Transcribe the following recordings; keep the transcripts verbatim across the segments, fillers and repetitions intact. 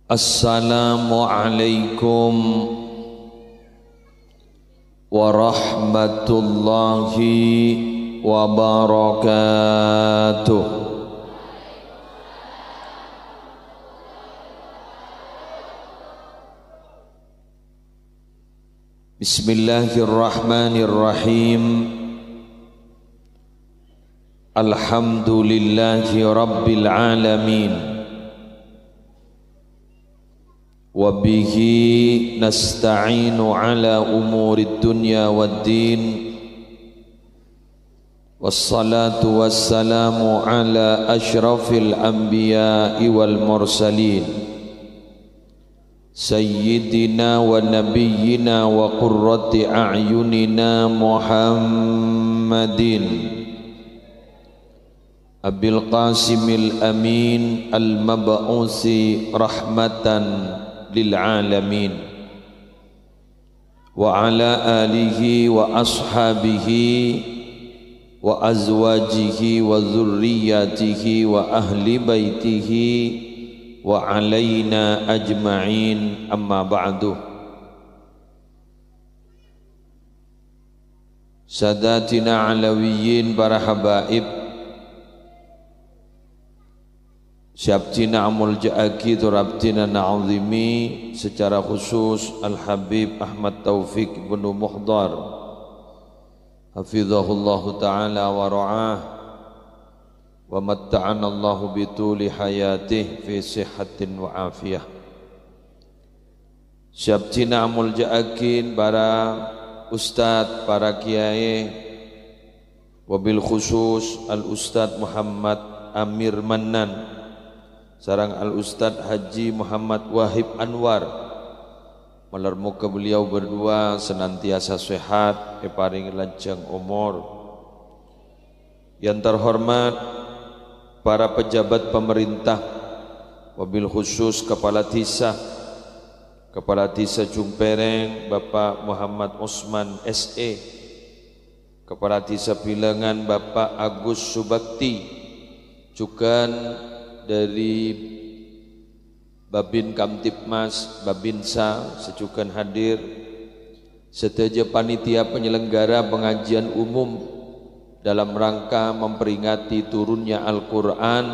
Assalamualaikum warahmatullahi wabarakatuh. Bismillahirrahmanirrahim. Alhamdulillahi rabbil alamin. Wa bihi nasta'inu ala umurid dunya wad din. Wassalatu wassalamu ala asyrafil anbiya'i wal mursalin. Sayyidina wa nabiyyina wa qurrati a'yunina Muhammadin Abil Qasimil Amin al-mab'usi rahmatan lil alamin. Wa ala alihi wa ashabihi wa azwajihi wa dzurriyyatihi wa ahli baitihi wa alaina ajma'in, amma ba'du. Sadatina Alawiyyin, para habaib, sè abdhina amolja'aghi tor abdhina na'zimi, secara khusus Al-Habib Ahmad Taufik Ibnu Muhdar, hafizahullahu ta'ala wa ra'ah, wa matta'anallahu bituli hayatih fi sihhatin wa afiyah. Sè abdhina amolja'aghi para ustad, para kiyaè, wabil khusus Al Ustad Muhammad Amir Mannan sareng Al Ustad Haji Muhammad Wahib Anwar. Malar moga beliau berdua senantiasa sehat, èparèngè lanjhâng omor. Yang terhormat para pejabat pemerintah, wabil khusus Kepala Desa, Kepala Desa Jumpereng, Bapak Muhammad Osman, S E, Kepala Desa Bilengan, Bapak Agus Subakti, jhughân dhâri Babin Kamtibmas, Babinsa, sè jhughân hadir, sadhâjâ panitia penyelenggara pengajian umum dalam rangka memperingati turunnya Al-Qur'an,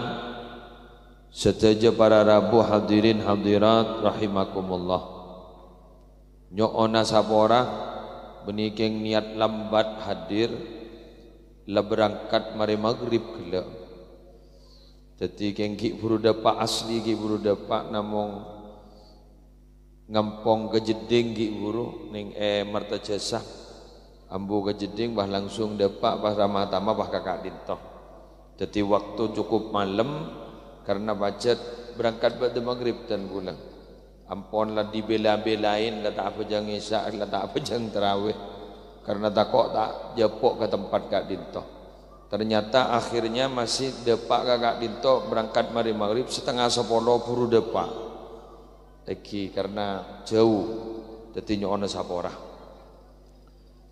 sadhâjâ para rabu hadirin hadirat rahimakumullah. Nyo'ona sapora, bânnè kèng niat lambat hadir, la berangkat marè maghrib ghellâ'. Dhâddhi kèng ghi' buru dâpa', asli ghi' buru dâpa', namong ngampong ka Jeddhing ghi' buru, nèng è Mertajasa. Ambu ka Jeddhing, bâh langsung dâpa', bâh tama-tama, bâh ka ka'dinto. Dhâddhi waktu cukup malem, karena pajhât berangkat ba'da maghrib dân kaulâ. Ampon la dibela-belain, la ta' abhâjâng isya, la ta' abhâjâng tarawih. Karena tako' ta' jhâpo' ka tempat ka'dinto. Ternyata akhirnya masih dâpa' ka ka'dinto, berangkat marè maghrib setengah sapolo buru dâpa'. Èngghi karena jhâu, dhâddhi nyo'ona sapora.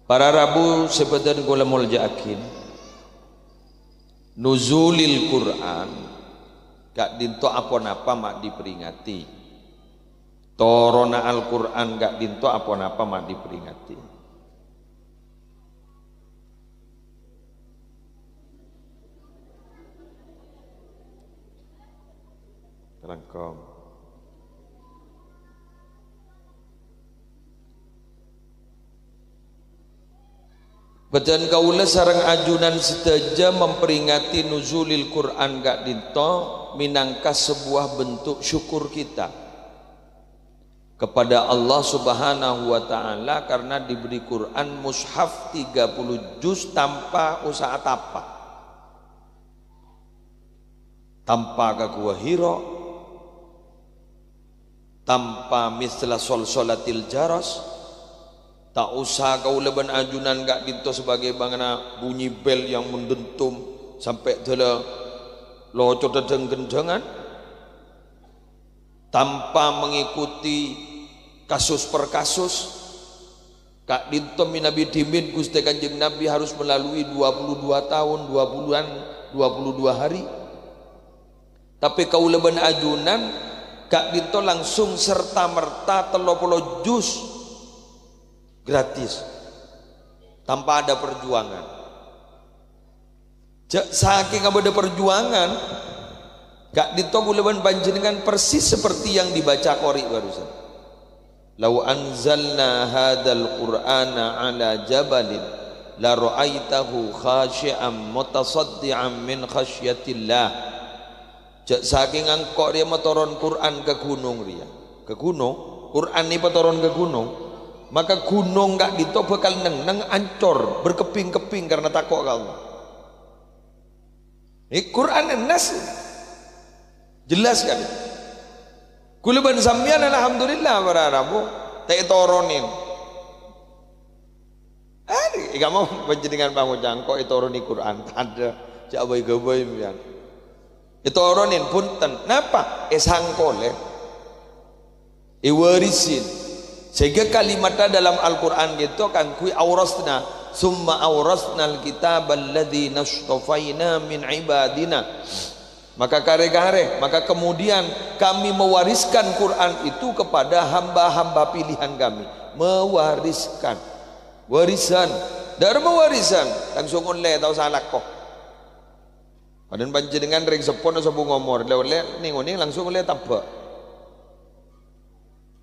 Para rabu sè bâdhân kaulâ molja'aghi, Nuzulil Qur'an ka'dinto aponapa ma' diperingati. Toronna Al-Qur'an ka'dinto aponapa ma' diperingati. Kalangkong. Bâdhân kaulâ sareng ajunan sadhâjâ memperingati Nuzulil Qur'an ka'dinto mènangka sebuah bentuk syukur kita kepada Allah Subhanahu wa Ta'ala karena diberi Quran mushaf tiga puluh juz tanpa usaha tapa. Tanpa ka Gua Hira, tanpa misla solsolatil jaras, ta' osa kaulâ bân ajunan ka'dinto sabâgâi bângna bunyi bel yang mendentum sampè' dâlâ locodhâ dhâng-ghendhângan, tanpa mengikuti kasus per kasus. Ka'dinto mènabi dhimèn Ghustè Kanjeng Nabi harus melalui dua puluh dua tahun, dua puluhan, dua puluh dua hari. Tapè kaulâ bân ajunan Ka'dinto langsung serta-merta tello polo juz gratis, tanpa ada perjuangan. Ja-, saking abâdâ perjuangan, ka'dinto kaulâ bân panjhennengngan persis seperti yang dibaca qori barusan. "Lau anzalna hadzal Qur'ana 'ala jabalin, la ra'aitahu khasyi'an mutasaddi'an min khasyatillah." Ja' saking engko' rèya matoron Qur'an ka ghunong rèya. Ka ghunong? Qur'an èpatoron ka ghunong. Maka ghunong ka'dinto bhâkal neng-neng ancor, berkeping-keping karena tako' ka Allah. Nèka Qur'an nas. Jelas kan? Kaulâ bân sampèyan alhamdulillah para rabu ta' ètoronin. Arè, èkamma panjhennengngan pangoca' engko' ètoronè Qur'an, tadâ', ja' abâi-ghâbâi sampèyan. Ètoronin, bhunten. Napa? Èsangkolè. Èwarisin. Sehingga kalimatnya dalam Al-Qur'an gitu kaangghuy aurasna. "Tsumma aurasnal kitaballadzina astafaina min ibadina." Maka karè-karè, maka kemudian Kami mewariskan Qur'an itu kepada hamba-hamba pilihan Kami. Mewariskan. Warisan. Dâ'remma warisan, langsung ollè, ta' osa alako. Padahal panjhennengngan rèng seppona sobung omor, lè-ollè nèng-onèng langsung ollè taba'.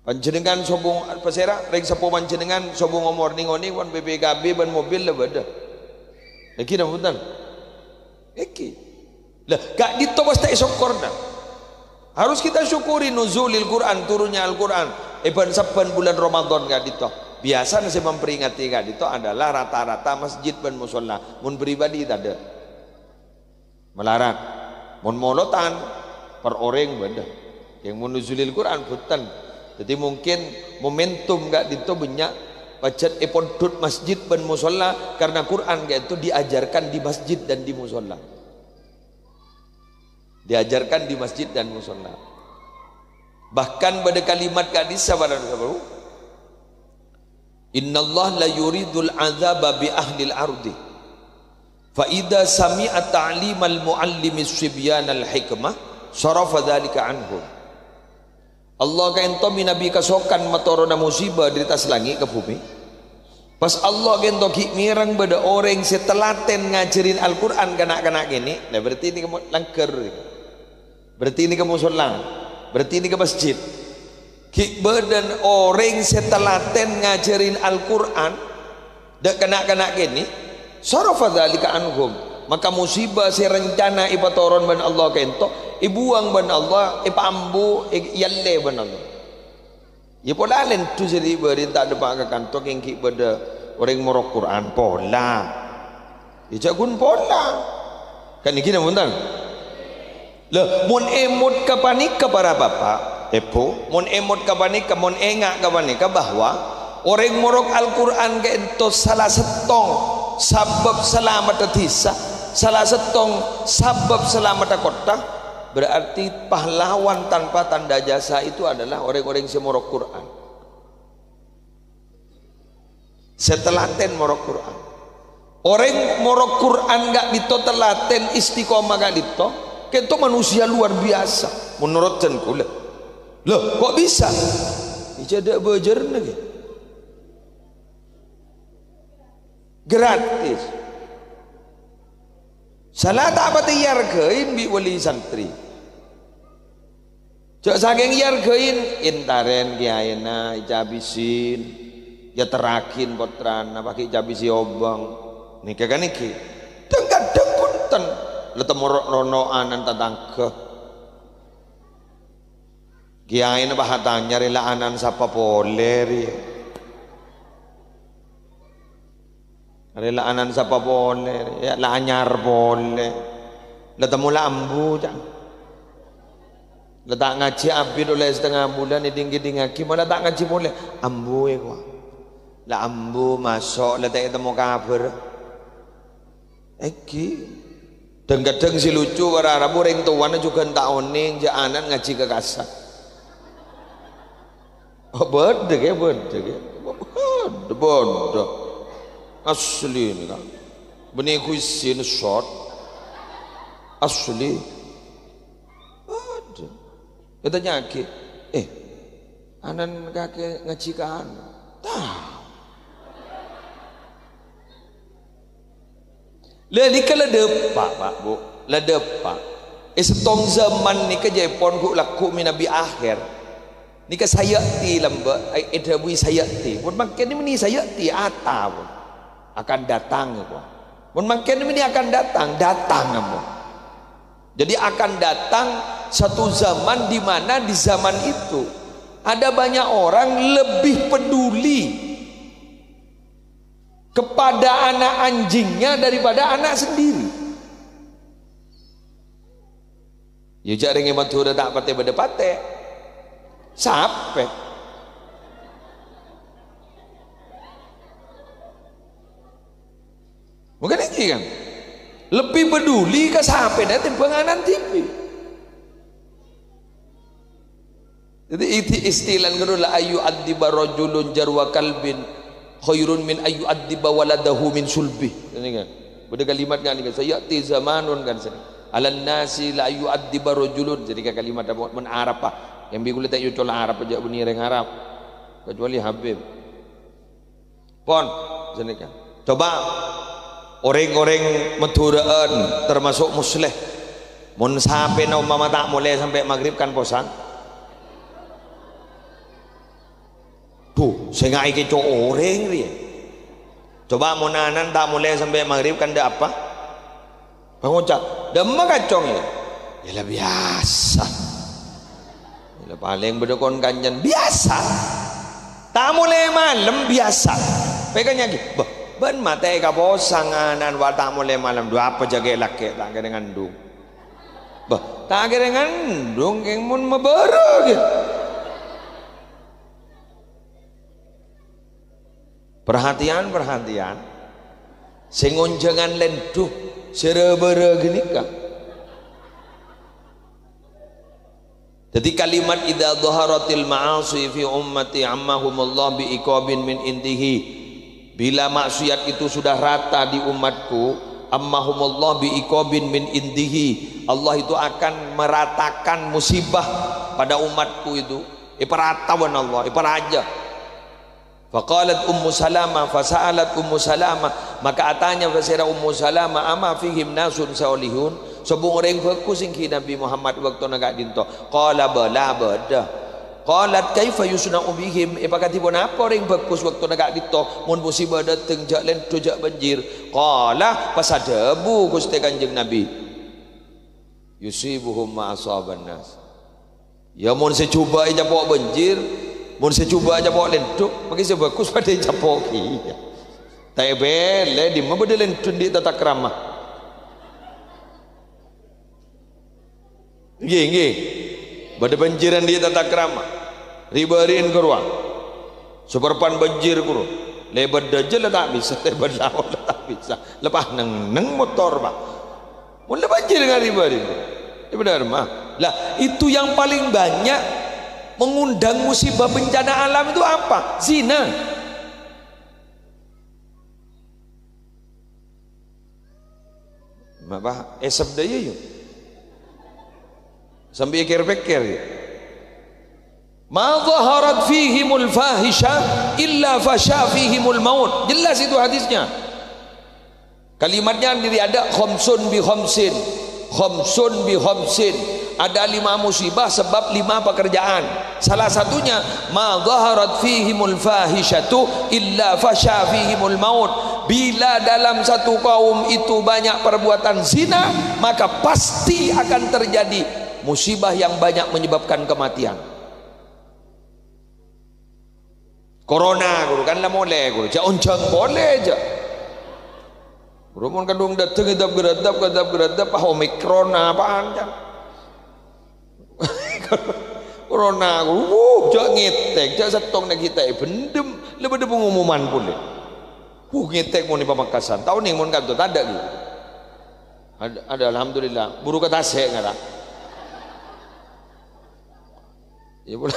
Panjhennengngan sobung, pasèra, rèng seppo panjhennengngan sobung omor nèng-onèng pon P P K B bân mobil la bâdâ. Èngghi napa bhunten? Èngghi. Lah, ka'dinto pastè èsokkorna. Harus kita syukuri nuzulil Qur'an, turunnya Al-Qur'an. È bân-sabbhân bulân Ramadan ka'dinto. Biasana sè memperingati ka'dinto adalah rata-rata masjid bân mosolla. Mon pribadi tadâ'. Malarat. Mon molotan, per orèng bâdâ. Yang mon nuzulil Qur'an bhunten. Jadi mungkin momentum ka'dinto bânnya' pajhât èpondhut masjid bân mosolla karena Qur'an ka'dinto diajarkan di masjid dan di mosolla. Diajarkan di masjid dan mosolla. Bahkan bâdâ kalimat ka'dissa para rabu, "Innallaha la yuridul adzaba bi ahlil ardi. Fa idza sami'a ta'limal muallimis sibyanal hikmah, sarafa dzalika anhum." Allah ka'dinto mènabi kasokan matoronna musiba dâri attas langngè' ka bhumè. Pas Allah ka'dinto ghi' mèreng bâdâ orèng sè telatèn ngajhârin Al-Qur'an ka na'-kana' kènè', nah, berarti nèka mo-, langghâr. Berarti nèka mosolla. Berarti nèka masjid. Ghi' bâdâna orèng sè telatèn ngajhârin Al-Qur'an dâ' na'-kana' kènè', sarafa dzalika anhum. Maka musiba sè rencana èpatoron bân Allah ka'dinto, èbuwâng bân Allah, èpaambu, è-, èallè bân Allah. Iyâ pola lèndhu sè ri'-bâri' ta' dâpa' ka kanto kèng ghi' bâdâ orèng morok Qur'an. Pola. Iyâ jhâ' ghun pola. Kan èngghi napa bhunten? Lah, mon èmot ka panèka para bapa', èbhu, mon èmot ka panèka, mon enga' ka panèka bahwa orèng morok Al-Qur'an ka'dinto sala sèttong sabâb salameddhâ dhisa, sala sèttong sabâb salameddhâ kottha, berarti pahlawan tanpa tanda jasa itu adalah orèng-orèng sè morok Qur'an. Sè telatèn morok Qur'an. Orèng morok Qur'an ka'dinto telatèn istiqomah ka'dinto, ka'dinto manusia luar biasa, menurut dân kaulâ. Loh, kok bisa? Iyâ jhâ' tadâ' bâjârânna, ghi. Gratis. Sala ta' patè èarghâi bi' wali santri. Jhâ' sakèng èarghâi, èntarèn kèyaèna, ècabisin, èyaterraghin pottrana, pas ghi' ècabisi obâng. Nèka kan èngghi. Dhâng-kadhâng bhunten, la temmo ro-, rono'an tatangghâ. Kèyaèna pas atanya, "Rè la ana'na sapa polè, rè?" Arè la ana'na sapa polè, ya, la anyar polè. La temmo la ambu, ca'. La ta' ngajhi abit ollè satengnga bulân, èdhing-kèdhingngaghi, mala ta' ngajhi polè. Ambu, è, kowa. La ambu, maso', la ta' ètemmo kabhâr. Èngghi. Dhâng-kadhâng sè lucu, para rabu rèng towana jhughân ta' onèng, jhâ' ana'na ngajhi ka kassa'. Oh, bâdâ, ghi, bâdâ, ghi. Bâdâ, bâdâ. Asli nèka. Bânnè kuisin sot. Asli. Bâdâ. Ètanya'aghi, "Eh, anan kakè ngajhi ka anu?" Tao. Lah, nèka la dâpa', Pak, Bu. La dâpa'. È sèttong zaman nèka jhâ' pon ghu'-lagghu' mènabi akhèr. Nèka sayati lambâ', è, èdhâbuwi sayati. Pon mangkèn nè mènè sayati, ata, pon. Akan datang, pon. Pon mangkèn nè mènè akan datang, datang, pon. Jadi akan datang satu zaman di mana di zaman itu ada banyak orang lebih peduli kepada anak anjingnya daripada anak sendiri. Ya, jhâ' rèng è Madhurâ ta' patè bâdâ patè. Sapè? Mungkin ini kan lebih peduli ka sapèna tèmbhâng ana'na dhibi'. Jadi, itu istilah ngono, "La ayyu'adziba rajulun jarwa kalbin khairun min ayyu'adziba waladahu min sulbih." Ini kan. Bâdâ kalimat kan ini kan, "Sayati zamanun," kan sini. "Alan nasi la ayyu'adziba rajulun." Jadi ka kalimat apa? Mon Arab, Pak. Yang bi' kulâ ta' ècola Arab, jhâ' bânnè rèng Arab. Kecuali Habib. Pon, sanèka. Coba orèng-orèng Madhurâ'ân, termasuk Musleh. Mon sapèna umpama ta' molè sampè' maghrib kan posang. Duh, sènga' èkèco' orèng rèya. Coba mon anan ta' molè sampè' maghrib kan dâ' apa? Pangoca', "Dâ'emma kacong, yâ?" "Yâ la biyasa. Yâ la palèng bâdâ kon-kancana." "Biyasa? Ta' molè malem biyasa?" Pèkèr nyaghi, "Bâh, bân matè kaposang anan wa ta' molè malem. Dhu apa jâ' ghi' lakè' ta' kèra ngandung. Bâh, ta' kèra ngandung kèng mon mabârâ ghi." Perhatian, perhatian. Sè ngonjhângan lèndhu, sè ra-bârâ ghânèka. Dhâddhi kalimat, "Idza dhaharatil ma'asi fi ummati ammahumullah bi iqabin min indihi." Bila maksiat itu sudah rata di umatku, ammahumullah bi iqabin min indihi. Allah itu akan meratakan musibah pada umatku itu. Èparata bân Allah, èparaja. Faqalat Ummu Salamah, fasa'alat Ummu Salamah, maka atanya pasèra Ummu Salamah, "Ama fihim nasun salihun?" Sobung orèng bhâghus èngghi Nabbhi Muhammad è bâktona ka'dinto. Qala, "Bala, bâdâ." Qalat, "Kaifa yusna'u bihim?" Èpakadhi ponapa orèng bhâghus è bâktona ka'dinto, mon musibah dâteng, jhâ' lèndhu, jhâ' bânjir? Qala, pas adhâbu Ghustè Kanjeng Nabbhi, "Yusibuhum ma asaban nas." Ya, mon sè jhubâ' ècapo' bânjir, mon sè jhubâ' ècapo' lèndhu, mangkè sè bhâghus padâ ècapo' kèya. Ta' èpèlè, dimma bâdâ lèndhu andi' tatakrama. Èngghi, èngghi. Bâdâ bânjir andi' tatakrama. Ri-bâri'na ka rowa. Saparpan bânjir ka rowa. Lèbât dâjâ la ta' bisa, lèbât laot la ta' bisa. Lepas neng-neng motor, Pak. Mon la bânjir ngari-bâri. Iyâ bhender, mah. Lah, itu yang paling banyak mengundang musibah bencana alam itu apa? Zina. Mapa? Èsep dâ' iyâ, yu. Sambi èkèr-pèkkèr, yu. "Ma dhaharat fihimul fahisha illa fasha fihimul maut." Jelas itu hadisnya. Kalimatnya diri ada khomsun bi khomsin. Khomsun bi khomsin. Ada lima musibah sebab lima pekerjaan. Salah satunya, "Ma dhaharat fihimul fahishatu illa fasha fihimul maut." Bila dalam satu kaum itu banyak perbuatan zina, maka pasti akan terjadi musibah yang banyak menyebabkan kematian. Corona, ghuru, kan la molè, ghuru. Jhâ' onjhâng polè, jhâ'. Ghuru, mon kadhung dâteng, èdap-ghâradap, kadap-ghâradap, ah, Omikron apaan, jhâ'. Corona, ghuru, wuh, jhâ' ngètèk, jhâ' sèttong nèng kita èbhendhem, la bâdâ pengumuman polè. Wuh, ngètèk mon è Pamekasan, ta' onèng mon kanto, tadâ', ghi. Ada, ada, alhamdulillah, buru ka tasè' ngara. Iyâ, pola,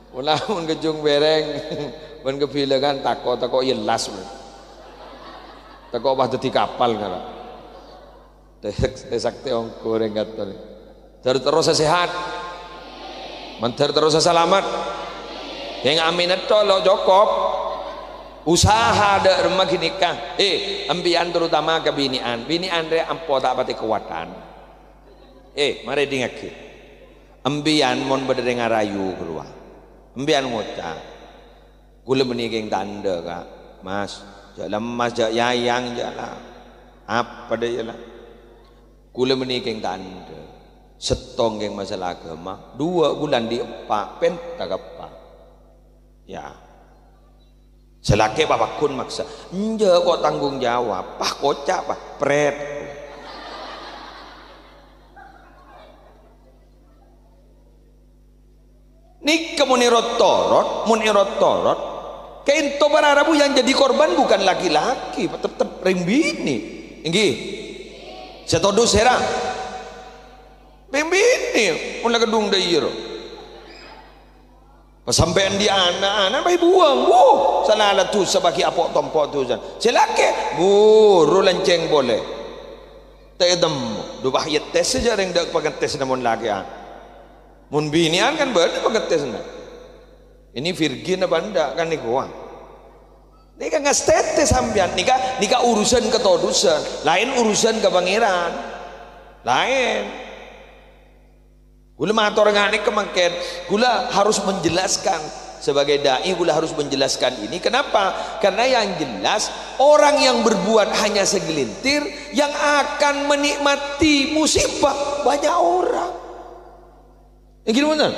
pola mon kejung bèrèng, mon kabilangan tako', tako' yellas, mon. Tako' pas dhâddhi kapal, ngala. Tes, tes sakti ongghu rèng katon. Terus, terus sehat. Mandhâr terrosa salamet. Kèng amin ètto lo' cokop. Usaha dâ' remma ghânèka. Eh, empèyan terutama ka binè'an. Binè'an rè ampo ta' patè kowatan. Eh, marè dhingngaghi. Empèyan mon bâdâ rèng arayu ghâruwa. Empèyan ngoca', "Ghulâ bânnè kèng ta' endâ', Ka'. Mas, jhâ' lemmas, jhâ' yayang, jhâ' la. Apa dâ' iyâ la? Ghulâ bânnè kèng ta' endâ'. Sèttong kèng masalah aghâma, duwâ' ghulâ andi' eppa', pènta ka eppa'." Ya. Sè lakè' papagghun maksa. "Enjâ' ko' tanggung jawab, pas koca', pas pret." Nèka mon èrot-torot, mon èrot-torot, kaènto para rabu yang jadi korban bukan laki-laki, teptep rèng binè'. Èngghi. Sè todus sèra? Rèng binè', mon la ghâdhung dâ' iyâ ro. Pas sampèyan andi' ana', ana' pas èbuwâng, wuh, sanala dusa bâgi apo' tompo' dusana. Sè lakè', buru lèncèng polè. Ta' ètemmo, dhu pas ètes jhâ' rèng dâ' pangettesna mon lakè'an. Mon binè'an kan bâdâ pangettesna. Ini virgin apa endak kan nèko, ah. Nèka ngastètè sampèyan, nèka, nèka urusan katodusan, laèn urusan ka Pangèran. Laèn. Ghulâ mator nganèka mangkèn, ghulâ harus menjelaskan. Sebagai dai, ghulâ harus menjelaskan ini. Kenapa? Karena yang jelas, orang yang berbuat hanya segelintir yang akan menikmati musibah banyak orang. Èngghi, bhunten?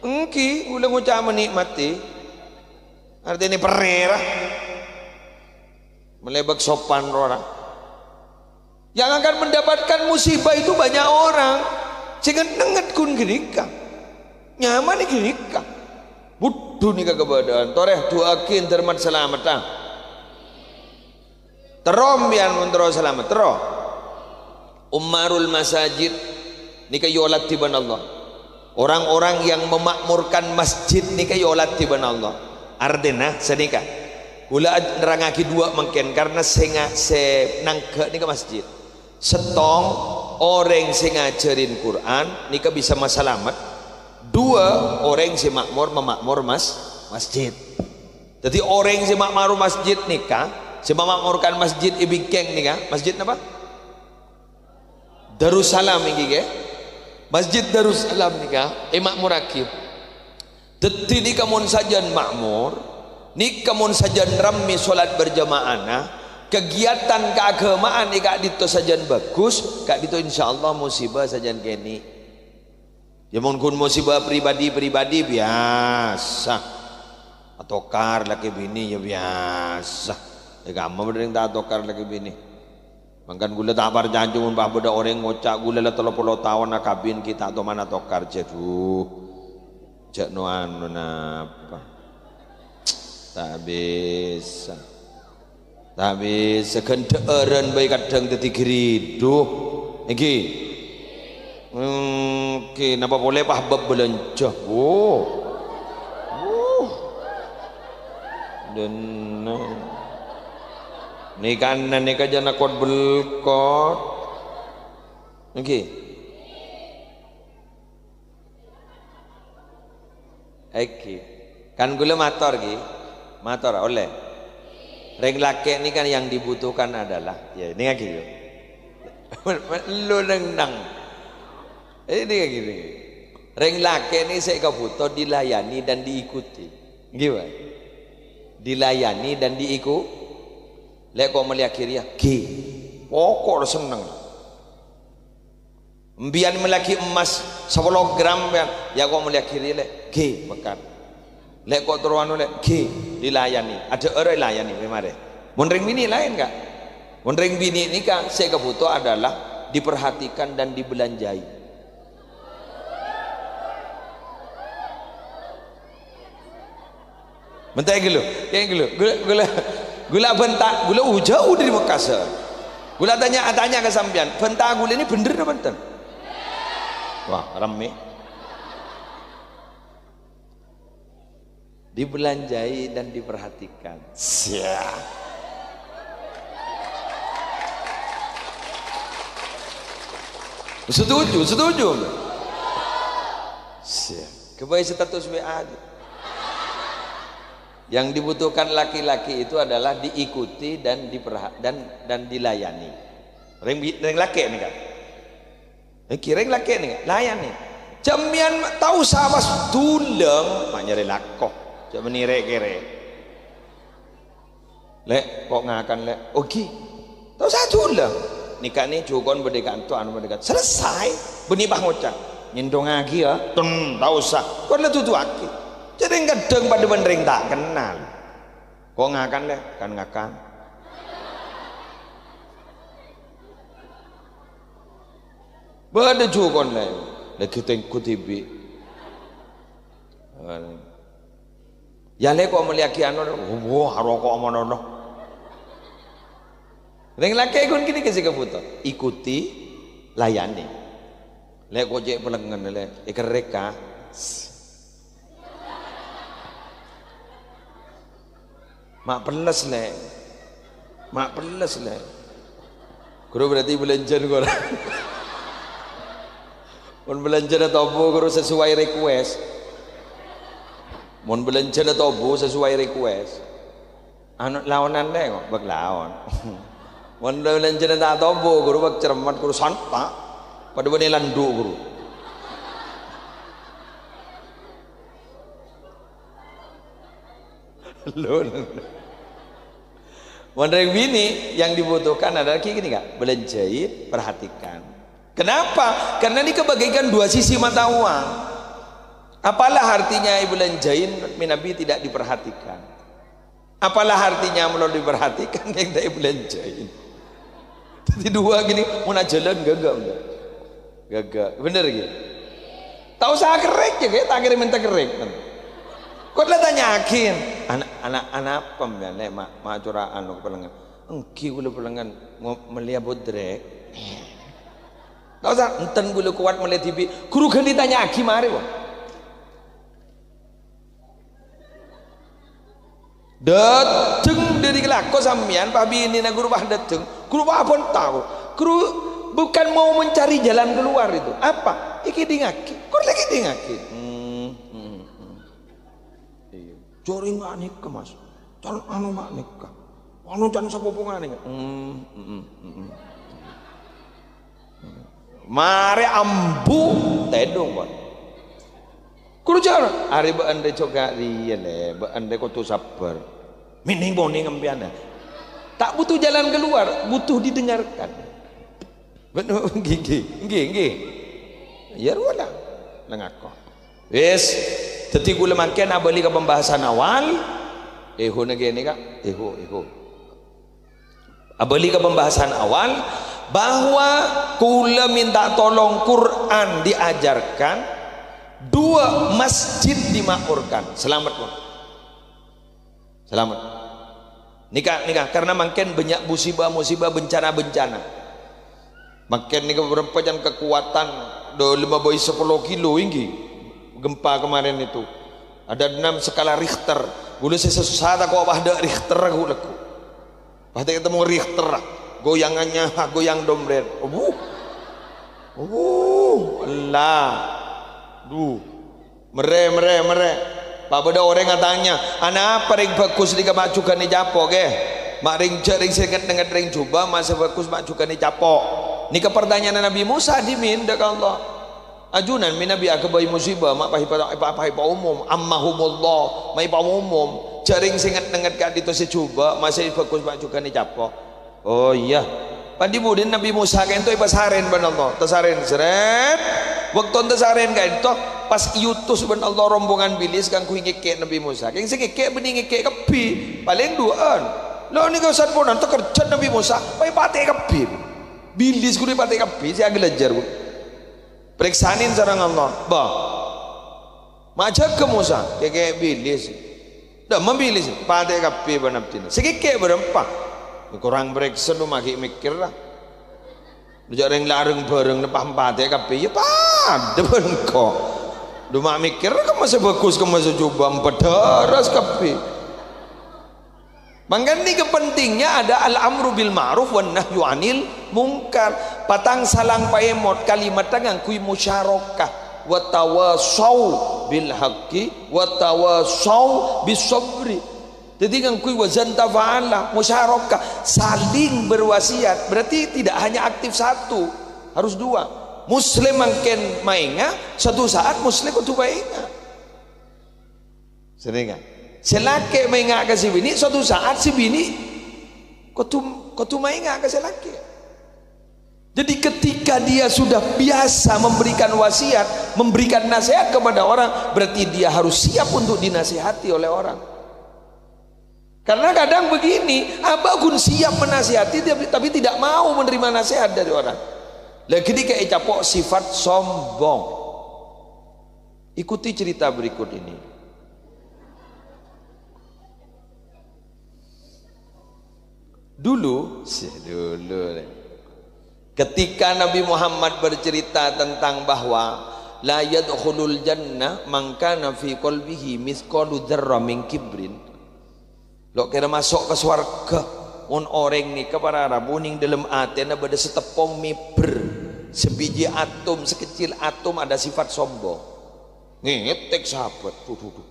Èngghi, ghulâ ngoca' menikmati. Artèna pèrèra. Malèbâk sopan rowa. Yang akan mendapatkan musibah itu banyak orang. Sè nget-nengnget ghun ghânèka. Nyamanè ghânèka. Budhu nèka kabâdâ'ân. Torè, du'aaghi èntar mat-, salamet, ah. Terro, empèyan mon terro salamet, terro. Ummarul masajid nèka èyolatè bân Allah. Orang-orang yang memakmurkan masjid nèka èyolatè bân Allah. Artèna sanèka. Ghulâ nerrangngaghi duwâ' mangkèn karena sè nga-, sè nangghâ' nèka masjid. Sèttong, orèng sè ngajhârin Qur'an nèka bisa masalamet. Duwâ', orèng sè makmor, mamakmor mas-, masjid. Dhâddhi orèng sè makmor masjid nèka, sè mamakmorkan masjid è bingkèng nèka, masjid napa? Darussalam èngghi, ghi? Masjid Darussalam nèka èmakmorraghi. Dhâddhi nèka mon sajân makmor, nèka mon sajân rammè solat berjamaahna, kegiatan keagamaan è ka'dinto sajân bagus, ka'dinto insyaallah musibah sajân kènè'. Ya, mon ghun musibah pribadi-pribadi biyasa. Atokar lakè binè ya biyasa. Ya, kamma bâdâ rèng ta' atokar lakè binè. Mangkana ghulâ ta' parcajâ mon pas bâdâ orèng ngoca' ghulâ la tello polo taon akabin ghi' ta' toman atokar, jhâ' dhu. Jhâ' no-ano napa. Ta' bisa. Ta' bisa, ghândhâ'ârân bhâi kadhâng dhâddhi ghâridhu. Èngghi? Èngghi, napa polè pas bab bâlânjhâ? Wuh. Wuh. Denneng. Nèka, nèka jhâ' nakot-belkot. Èngghi? Èngghi. Kan ghulâ mator, ghi. Mator, ollè. Rèng lakè' nèka yang dibutuhkan adalah, ya, nèngaghi, yo. Lo neng-neng. Eh, nèngaghi, nèngaghi. Rèng lakè' nè sè èkabhuto dilayani dan diikuti. Èngghi, Pak? Dilayani dan diiku-, lè' ko' mellèyaghi rèya, ghi. Pokok senneng. Empèyan mellèyaghi emmas sapolo gram, empèyan, ya, ko' mellèyaghi rèya, lè', ghi, bhâkal. Lè' ko' terro anu, lè', ghi, dilayani. Adhâ'âr èlayani, marè. Mon rèng binè' laèn, Ka'. Mon rèng binè' nèka sè èkabhuto adalah diperhatikan dan dibelanjai. Bhunten, èngghi lo, èngghi lo. Ghulâ, ghulâ, ghulâ bhânta, ghulâ jhâu dâri Mekkasân. Ghulâ tanya, atanya ka sampèyan, bhânta ghulâ nè bhender napa bhunten? Wah, rammè. Dibelanjai dan diperhatikan. Siap. Setuju, setuju. Ghâbây status W A. Yang dibutuhkan laki-laki itu adalah diikuti dan diperha-, dan, dan dilayani. Rèng bi-, rèng lakè' nèka. Èngghi rèng lakè' nèka, layani. Jhâ' mèyan ma' ta' osa pas dhulâng, ma' nyarè lako. Jhâ' mènè rè'-kèrè'. "Lè', ko' ngakan, Lè'." "Oke." Ta' osa dhulâng. Nèka nè jhuko' bâdâ è kanto, anu bâdâ è kanto. Selesai. Bânnè pas ngoca', "Nyèndhungngaghi, yâ." Ten, ta' osa. Ko' la duduwaghi. Jhâ' rèng kadhâng padâ bân rèng ta' kennal. "Ko' ngakan, Lè'." "Kan ngakan." Bâdâ jhuko' laèn. Lagi tèngghu dhibi'. "Yâ, Lè', ko' mellèyaghi anu, wah, roko' manono." Rèng lakè' ghun ghânèka sè kabhuto. Ikuti, layani. "Lè', ko' cè' pellengngen, Lè', èkerrèk, ka." "Ma' pelles, Lè'. Ma' pelles, Lè'." Ghuru berarti bâlânjhâna korang. Mon bâlânjhâna tobu, ghuru, sesuai request. Mon bâlânjhâna tobu sesuai request. Anu, laonan, Lè', kok, bâk laon. Mon bâlânjhâna ta' tobu, ghuru, bâk cermet, ghuru, santa'. Padâ bânnè landhu', ghuru. Lho. Mon rèng binè' yang dibutuhkan adalah ghi' ghânèka, bâlânjhâi, perhatikan. Kenapa? Karena nèka bagaikan dua sisi mata uang. Apalah artinya èbâlânjhâi mènabi tidak diperhatikan? Apalah artinya molo diperhatikan, yang ta' èbâlânjhâi? Dhâddhi dua ghânèka, mon ajhâlân, ghâgghâ, enggak? Ghâgghâ. Bhender, ghi? Ta' osa kerrèk, yâ, ghi? Ta' kèra mènta kerrèk. Ko' la tanya'aghi, "Ana', ana', ana' apa, sampèyan, Lè', ma', ma' cora' anu ka pellengngen?" "Èngghi, kaulâ pellengngen ngo-, mellèya bodrek." Ta' osa, "Enten, kaulâ kowat mellè dhibi'." Ghuru ghâni tanya'aghi marè, wah. Dâteng dâri lako sampèyan, pas binèna ghuru pas dâteng. Ghuru pas abhânta, ghuru. Ghuru bukan mau mencari jalan keluar itu. Apa? Èkèdingngaghi. Ko' la èkèdingngaghi. Hmm, hmm, hmm. Iyâ. Jhâ' rèng ma' nèka, Mas. Can anu ma' nèka. Anu can sapopo nganè. Hmm, hmm, hmm, hmm. Marè ambu, tèdung, pon. Ghuru jhâ', arè bâ'na rè jhughâ' rèya, Lè', bâ'na rè kodhu sabbhâr. Mènèng ponèng sampèyan, yâ. Ta' butuh jalan keluar, butuh didengarkan. Bener, ngghi, ngghi, ngghi, ngghi. Yâ, rowa la, la ngako. Wis, dhâddhi kaulâ mangkèn abâli ka pembahasan awal. Èhuna kènè, Ka'. Èhu, èhu. Abâli ka pembahasan awal, bahwa kaulâ minta tolong Quran diajarkan, dua masjid dimakmurkan. Selamat, Bang. Selamat. Nèka, nèka, karena mangkèn bânnya' musibah-musibah, bencana-bencana. Mangkèn nèka bârâmpa can kakowadhân, dâ-, lèma bâi sapolo kilo, èngghi. Gempa kemarin itu. Ada enam skala Richter. Kaulâ sè sossa tako' pas dâ' Richter ghu-, lagghu'. Pas ta' ketemu Richter, goyangannya goyang dompet. Wuh. Wuh, Allah. Duh. Merrè, merrè, merrè. Pas bâdâ orèng atanya, "Anapa rèng bhâghus nèka ma' jhughâna ècapo', Kè? Ma' rèng jhâ' rèng sè nget-nengnget rèng jhubâ', ma' sè bhâghus ma' jhughâna ècapo'?" Nèka partanyaan Nabi Musa dhimèn dâ' ka Allah. Ajunan mènabi aghâbây musibah, ma' pas èpa-, èpa-, pas èpaomom, ammahumullah, ma' èpaomom. Jhâ' rèng sè nget-nengnget ka'dinto sè jhubâ', ma' sè bhâghus ma' jhughâna ècapo'. Oh, iyâ. Pan dhi-budhina Nabbhi Musa ka'dinto èpasarèn bân Allah. Tasarèn, srèt. Bâkto tasarèn ka'dinto, pas èutus bân Allah rombongan bilis kaangghuy ngèkè' Nabbhi Musa. Kèng sè ngèkè' bânnè ngèkè' kabbhi. Palèng duwâ'ân. Lha nèka samponnana takerjhât Nabbhi Musa, pas èpatè'è kabbhi. Bilis ghuru èpatè'è kabbhi, sè aghâlâjhâr, Bu. Parèksanè sareng Allah. Bâh. Ma' jâgâ Musa, kèkè' bilis. Dâ' ma' bilis, patè' kabbhi bân abdhina. Sè kèkè' bârâmpa. Korang parèksa, dhu ma' ghi' mèkkèrra. Dhu jhâ' rèng lareng bhâreng pas patè' kabbhi, iyâ padâ bân engko'. Dhu ma' mèkkèrra kemma sè bhâghus, kemma sè jhubâ', padâ ras kabbhi. Mangkana nèka pentingnya ada al-amru bil ma'ruf wan nahyu anil munkar. Patang salang paèmot kalimatta ngangghuy musyarakah. "Wa tawasau bil haqqi, wa tawasau bis sabri." Jadi ngangghuy wazan tafa'ala, musyarakah, saling berwasiat. Berarti tidak hanya aktif satu, harus dua. Muslim mangkèn maènga', satu saat Muslim kodhu maènga'. Sè nènga'. Sè lakè' maènga' ka sè binè', satu saat sè binè' kodhu, kodhu maènga' ka sè lakè'. Jadi ketika dia sudah biasa memberikan wasiat, memberikan nasihat kepada orang, berarti dia harus siap untuk dinasihati oleh orang. Karena kadang begini, abah ghun siap menasihati tapi, tapi tidak mau menerima nasihat dari orang. Lagi dikei capo' sifat sombong. Ikuti cerita berikut ini. Dulu, sih, dulu, ketika Nabi Muhammad bercerita tentang bahwa la yadkhulul jannah man kana fi qalbihi mitsqalu dzarrah min kibrin. Lo' kèra maso' ka sowarghâ mon orèng nèka para rabu nèng dâlem atèna bâdâ sateppong mèbèr, sabiji atom, sekecil atom ada sifat sombong. Ngètèk sahabat, "Duh, duh, duh.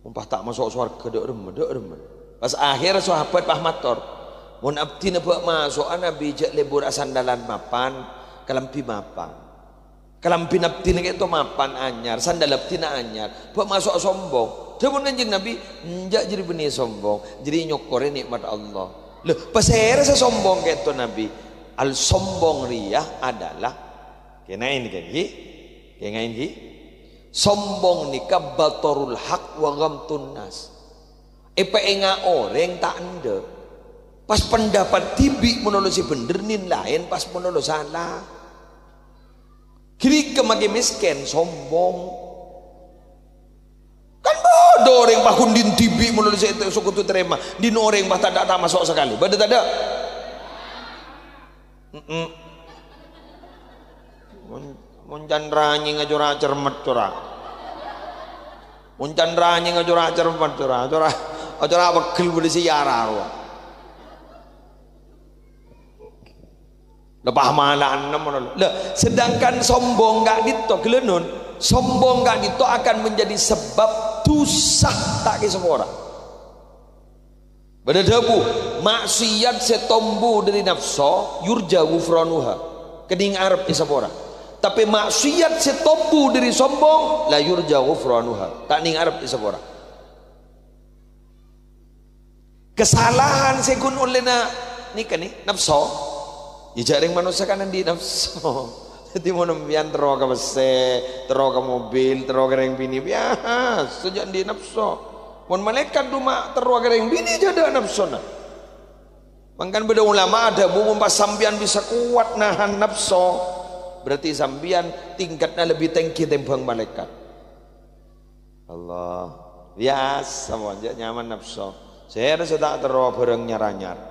Mon pas ta' maso' sowarghâ dâ' remma, dâ' remma." Pas akhèr sahabat pas mator, "Mon abdhina bâ' maso'a Nabi jhâ' lebur asandalan mapan, kalambhi mapan. Kalambhina abdhina kèto mapan anyar, sandal abdhina anyar, bâ' maso'a sombong." Dhâbuna Kanjeng Nabi, "Enjâ' jârèya bânnè sombong, jârèya nyokorè nè'mat Allah." Lho, pasèra sè sombong kèto Nabi? Al-sombong rèya adalah, kèngèng ghi? Kèngèng ghi? Sombong nèka batarul haq wa ghamtun nas. Èpaènga' orèng ta' endâ'. Pas pendapat dhibi' mon lo' sè bhendher, nèng laèn pas mon lo' sala. Ghânèka maghi mèskèn, sombong. Kan bâdâ orèng paghun dhin dhibi' mon lo' sè sè kodhu tarèma, dhin orèng pas tadâ' ta' maso' sakalè. Bâdâ tadâ'? Mm-mm. Mon, mon can ranyènga cora' cermet, cora'. Mon can ranyènga cora' cermet, cora'. Cora', cora' pegghel bâdâ sè èyara rowa. Lepah mala ennem ngono lho. Lah, sedangkan sombong ka'dinto, ghellâ' non, sombong ka'dinto akan menjadi sebab dhusa ta' kèsapora. Bâdâ dhâbu, "Maksiat sè tombu dâri napso, yurja ghufranuha." Kèngèng arep èsapora. Tapè maksiat sè tombu dâri sombong, la yurja ghufranuha. Ta' nèng arep èsapora. Kasalahan sè ghun ollèna nèka nè, napso. Iyâ, jhâ' rèng manossa kan andi' napso. Dhâddhi mon sampèyan terro ka pèssè, terro ka mobil, terro ka rèng binè', biyasa jhâ' andi' napso. Mon malaèkat duma' terro ka rèng binè' jhâ' tadâ' napsona. Mangkana bâdâ ulama adhâbu, mon pas sampèyan bisa kowat nahan napso, berarti sampèyan tingkatnya lebih tinggi tèmbhâng malaèkat. Allah. Biyasa mon jhâ' nyaman napso. Sèra sè ta' terro bhârâng nyar-anyar.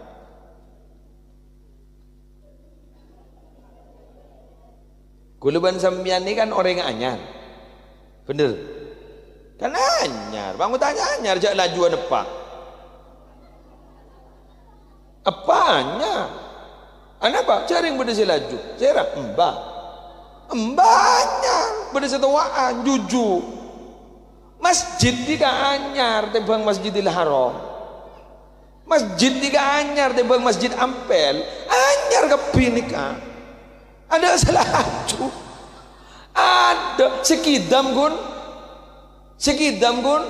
Kaulâ bân sampèyan nèka kan orèng anyar. Bhender? Kan anyar. Bân tanya anyar, jhâ' lajuwân eppa'. Eppa' anyar. Anapa? Jhâ' rèng bâdâ sè laju. Sèra? Emba. Emba anyar. Bâdâ sè towa'an, juju. Masjid nèka anyar tèmbhâng Masjidil Haram. Masjid nèka anyar tèmbhâng Masjid Ampel. Anyar kabbhi nèka. Adâ' sè laju. Adâ' sè kidam, ghun. Sè kidam, ghun.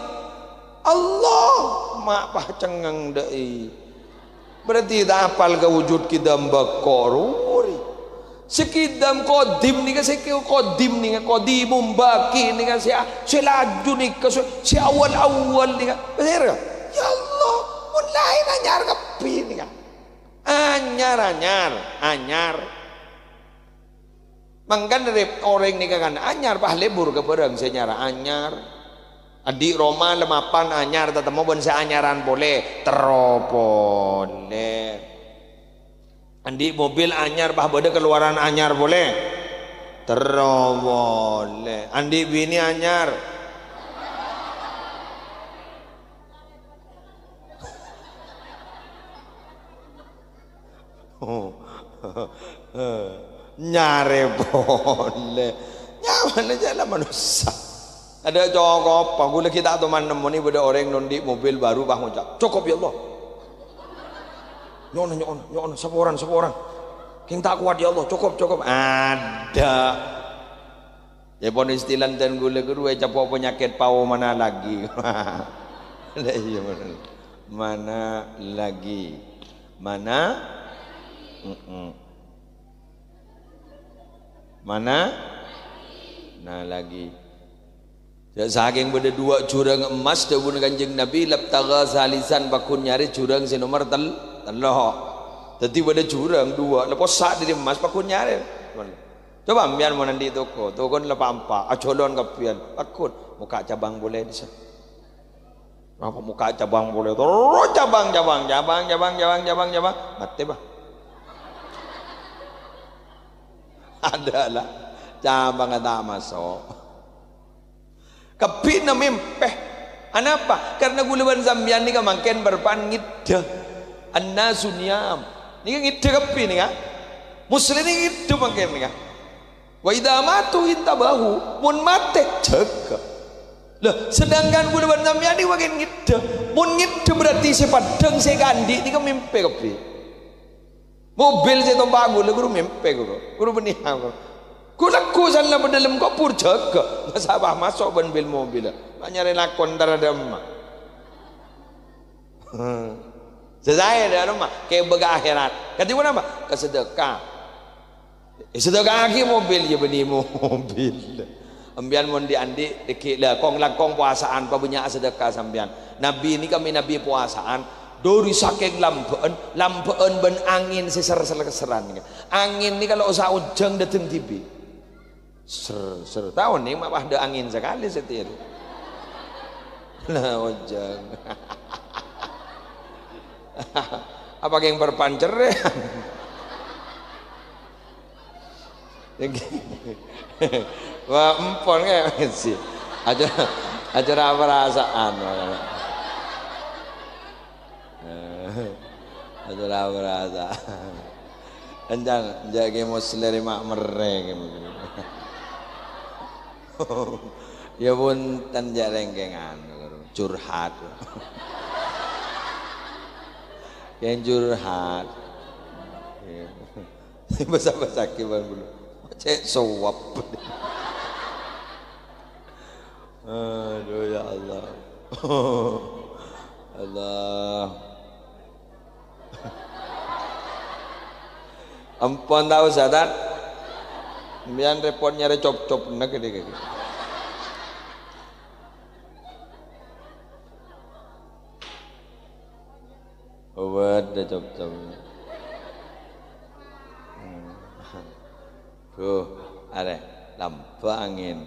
Allah, ma' pas cengngeng dâ'i. Berarti ta' apal ka wujud kidam bâko' rori. Sè kidam kodim nèka, sè ke-, kodim nèka, kodimum baqi nèka, sè a-, sè laju nèka, sè, sè awal-awal nèka. Pasèra? Ya Allah, mon laèn anyar kabbhi nèka. Anyar, anyar, anyar. Mangkana rep-, orèng nèka kan anyar, pas lebur ka bhârâng sè nyara anyar. Andi' roma la mapan anyar, tatemmo bân sè anyaran polè, terro polè. Andi' mobil anyar, pas bâdâ kalowaran anyar polè, terro polè. Andi' binè anyar. Nyarè polè. Nya-, Mana jala manossa. Ada cokop, aku lagi tak teman nemoni bâdâ orèng nondi' mobil baru, pas ngoca', "Cokop, ya Allah." Nyo'ona, nyo'ona, nyo'ona, saporan, saporan. Kèng ta' kowat, ya Allah, cokop, cokop. Ada. Ya pon istilah ten gula guru, eh, capo' penyakit pau mana lagi. Lah iya bener. Mana lagi? Mana? Mm-mm. Mana? Nah, lagi. Ya, sakèng bâdâ dua jurang emmas, dhâbuna Kanjeng Nabi, "Labtagha salisan," pagghun nyarè jurang sè nomer tel-, tello'. Dhâddhi bâdâ jurang dua, lepo sa' dhâri emmas, pagghun nyarè. Coba, empèyan mon andi' toko, tokona la pa'-empa', ajhâlân kabbhiyân, pagghun, mokka' cabang polè dissa'. Apa mokka' cabang polè? Terros cabang, cabang, cabang, matè, bâh. Ada la, cabang ta' maso'. Kabbhina mèmpè. Anapa? Karna ghulâ bân sampèyan nèka mangkèn bârâmpa'an ngèddhâ. Annasu niyam. Nèka ngèddhâ kabbhi nèka. Muslim nèka ngèddhâ mangkèn nèka. "Wa idza matu intabahu," mon matè, jâgâ. Lah, sedangkan ghulâ bân sampèyan nèka mangkèn ngèddhâ. Mon ngèddhâ berarti sè paddhâng sè èkaandi' nèka mèmpè kabbhi. Mobil sè ètompa' ghulâ ghuru mèmpè ghuru. Ghuru bânnè ghuru. Ghulâ ghusalla bâdâ dâlem kobhur jâgâ. Masa' pas maso' bân bil-mobilla. Ma' nyarè lakon entar adâ' emma. Sè saè dâ' remma, kèbâ ka akhèrat. Kadhi ponapa? Ka sedekah. Eh, sedekahaghi mobil, ya bânnè mobil. Empèyan mon dhi'-andhi' dhâggi' la kong-langkong powasa'an, pabânnya' sedekah sampèyan. Nabi nèka mè' nabi powasa'an, dhâri sakèng lambâ'ân, lambâ'ân bân angèn sè ser-, ser-, serran. Angèn nèka lo' osa ojhâng dâteng dhibi'. Ser, ser. Tao nèng ma' pas dâ' angèn sakalè sètir. Lah, ojhâng. Apa kèng perpancer, ya? Wah, empon kayak sih. Aja, aja ra perasaan. Eh, aja ra perasaan. Enjang, enjak ki Muslim mak mereng. Ya punten, jak rengkengan, curhat. Yang curhat. Basa-basa ki bân bulu. Cek suap. Aduh, ya Allah. Allah. Empon tao, Ustaz? Mbiyan repot nyarè cop-cop nèk gede-gede. Owet deh cop-cop. Hmm. Duh, arè, lambâ' angèn.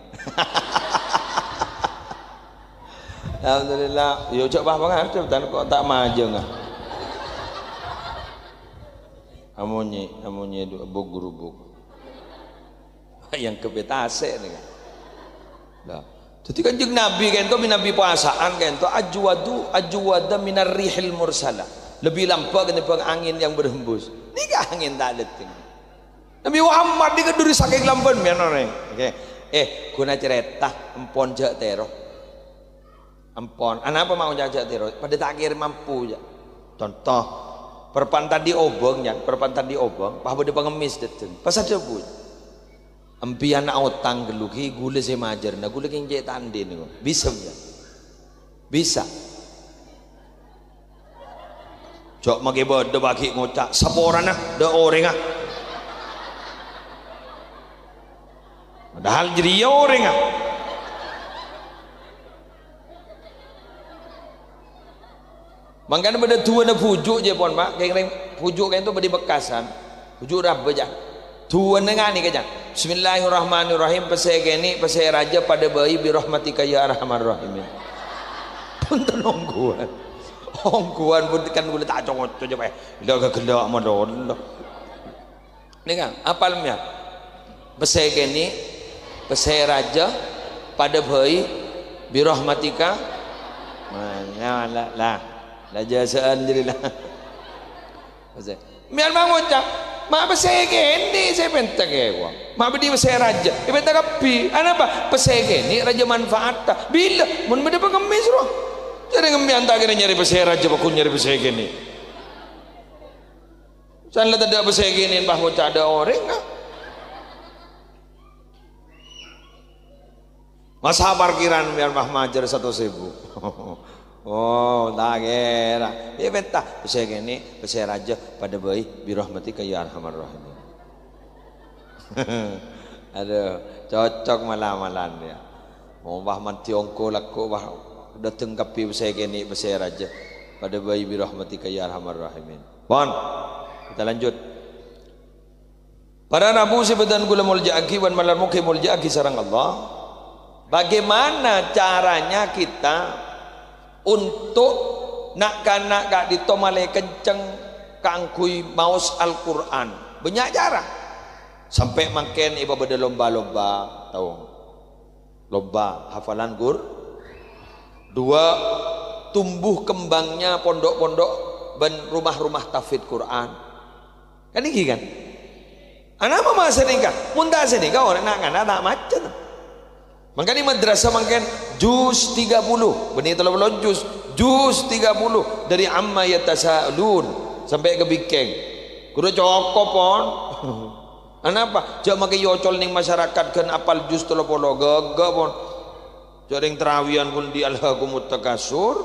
Alhamdulillah, yo cok bah pangarep, dan kok ta' majâng, ah. Amonye, amonye du-, buk-grubuk. Yang kepe tasè' nèka. Lah, dhâddhi Kanjeng Nabi ka'ento, mè' Nabi powasaan ka'ento, ajwadu, ajwada minar rihil mursalah. Lebih lambâ' ketimbang angin yang berhembus. Nèka angin ta' dâteng. Nabi Muhammad nèka dhuri sakèng lambâ'ân, mèyan orèng. Oke. Eh, ghuna carèta, empon jhâ' tèro. Empon. Anapa mau jhâ' tèro? Padâ ta' kèra mampu, ya. Conto, perpan tadi obâng, ya. Perpan tadi obâng, pas bâdâ pangemis dâteng. Pas adhâbu, ya. Empiyan aotang ghâllu ghi, ghulâ sè majârna, ghulâ kèng cè' ta' andi' nèko. Bisa, ya. Bisa. Jhâ' makè bâdâ bâgi ngoca', "Saporana dâ' orèngnga." Padahal jârèya orèngnga. Mangkana bâdâ du'âna bhuju', jâ' pon, Pak. Kèng rèng bhuju' ka'ento bâdâ bekkasân. Bhuju' rabâ, jâ'. Du'âna nganèka, jâ'. "Bismillahirrahmanirrahim. Pèssè kènè', pèssè rajâ padâ bhâi bi rahmatika ya arhamar rahimin." Bhunten ongghuwân. Ongghuwân bhunten kan ghulâ ta' co-ngoco, jâ', Pak. Ghellâ' ghellâ' malolo. Nèka, apal mèyan? Pèssè kènè', pèssè rajâ, padâ bhâi, bi rahmatika. Nah, la, la, la jâsa'an jârèya la. Pèssè. Mèyan mangoca', Ma' pèssè kènè' sè èpènta kèya, wa. Ma' bâdâ pèssè rajâ, èpènta kabbhi. Anapa? Pèssè kènè' rajâ manfaatta. Bilâ? Mon bâdâ pangemmès, rowa. Jârèya ngemmèyan ta' kèra nyarè pèssè rajâ, paggun nyarè pèssè kènè'. San la tadâ' pèssè kènè', pas ngoca' tadâ' orèng, ah. Masa parkiran biar mah majâr satos èbu. Oh, ta' kèra. Iyâ, pènta. Pèssè kènè', pèssè rajâ, padâ bhâi, birahmatika ya arhamar rahimin. Adhu, cocok mala-malan, ya. Mon pas mandhi ongghu lagghu', pas dâteng kabbhi pèssè kènè', pèssè rajâ. Padâ bhâi, birahmatika ya arhamar rahimin. Pon. Kita lanjut. Para rabu sè bâdhân kaulâ molja'aghi bân malar moghâ èmolja'aghi sareng Allah. Bagaimana caranya kita untuk na'-kana' ka'dinto malè kenceng kaangghuy maos Al-Qur'an? Bânnya' cara. Sampè' mangkèn èpabâdâ lomba-lomba, tao. Lomba hafalan Qur-, dua, tumbuh kembangnya pondok-pondok bân rumah-rumah tahfidz Qur'an. Kan ènggi, kan? Anapa ma' sanèka? Mon ta' sanèka, orèng na'-kana' ta' maca, to. Mangkana madrasah mangkèn juz tiga puluh, bânnè tello polo juz, juz tiga puluh, dâri amma yatasaalun sampè' ka bikèng. Kodhu cokop, pon. Anapa? Jhâ' makè èocol neng masyarakat ghân apal juz tello polo, ghâgghâ', pon. Jhâ' rèng tarawiyan ghun dhi' alhaakumut takatsur.